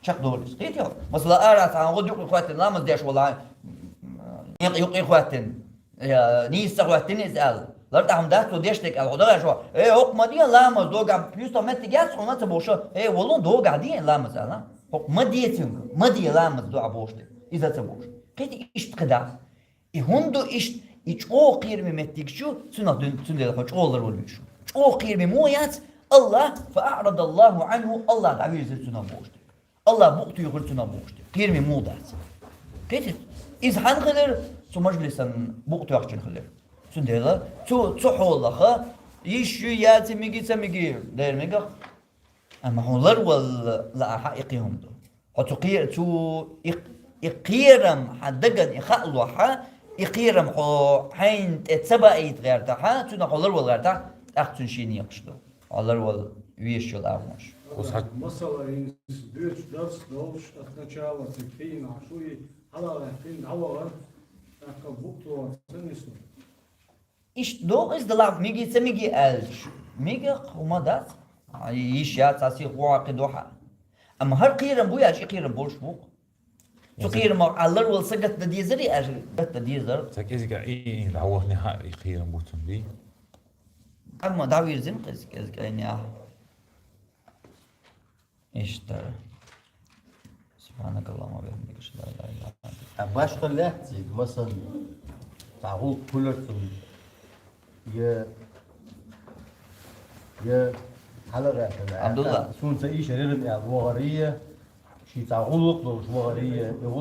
Чекхдолу иза. Кхетий хьо? Масала, ара цхьана гӀо юкъе хӀоьттина ламаз деш валахь, некъ юкъе хӀоьттина, я, нийса ца хӀоьттина иза аьлла. Лар тӀехь хӀума дац цо деш дерг аьлла, хьо дагахь шу: «Э, хӀокху ма де ламаз, догахь плюс тӀе меттиг яц хьуна», ца бохуша, «Э, валун, догахь де ламаз», ала. ХӀокху ма де цуьнга, ма де ламаз ду ахь бохуш дерг. Иза ца бохуш. Кхетий, иштта кхидӀа. И хӀунда ду иштта, и чӀогӀа кхераме меттиг чу, цунах дуьн-, цундела хьо чӀогӀа ларвала везаш ву. ЧӀогӀа кхераме муха яц, Аллах, «فأعرض الله عنه», Аллах дӀавирзира цунах бохуш дерг. Аллах букъ туьйхира цунах бохуш дерг. Кхераме муха дац. Кхетий? Иза хьан хилира? Цу мажлисан букъ тоьхчун хилира. Цундела цу, цу хьолаха, йиш ю, яци миги, ца миги, дера мегах. Амма хьуна ларвала лаахьа и кхин хӀума ду. Хьо цу кхе-, цу и, и кхерам хьан даган и хаалохьа, и кхерам хьо хьайна тӀе ца баийта гӀертахьа, цунах хьо ларвала гӀертахь, тӀаккха цуьнан шен некъаш ду. Хьо ларвала везаш йолу агӀонаш. Масала, из дуьйцу дарс долуш, от начала цига кхийна Ӏаш ву и, хьалха кхийна дӀавахар, тӀаккха букъ тохар ца нисло. Иштта догӀу иза далахь, миги ца миги аьлча, мигах хӀума дац. Йиш яц, цхьа сиха ву хьакхи ду хьа. Амма хӀара кхерам бу аьлча, и кхерам болуш бу-кх. Цу кхерамах Ӏаллар вала са гатта дезар и аьлча, гатта дезар. Ца кӀезига и, и, дӀавахнехьа и кхерам бу цунна, дий? Амма дӀавирзина кӀезиг-кӀезиг айнехьа. Иштта. سبحانك اللهم وبحمدك، أشهد أن لا إله إلا أنت. А башха лаьцций, масала, цхьа гӀуллакх хуьлар цунна, я, я хьалагӀаьттина, Абдулла. Суна ца ийша риран аьлла вахарий, ший цхьа гӀуллакх долуш вахарий, и гӀуллакх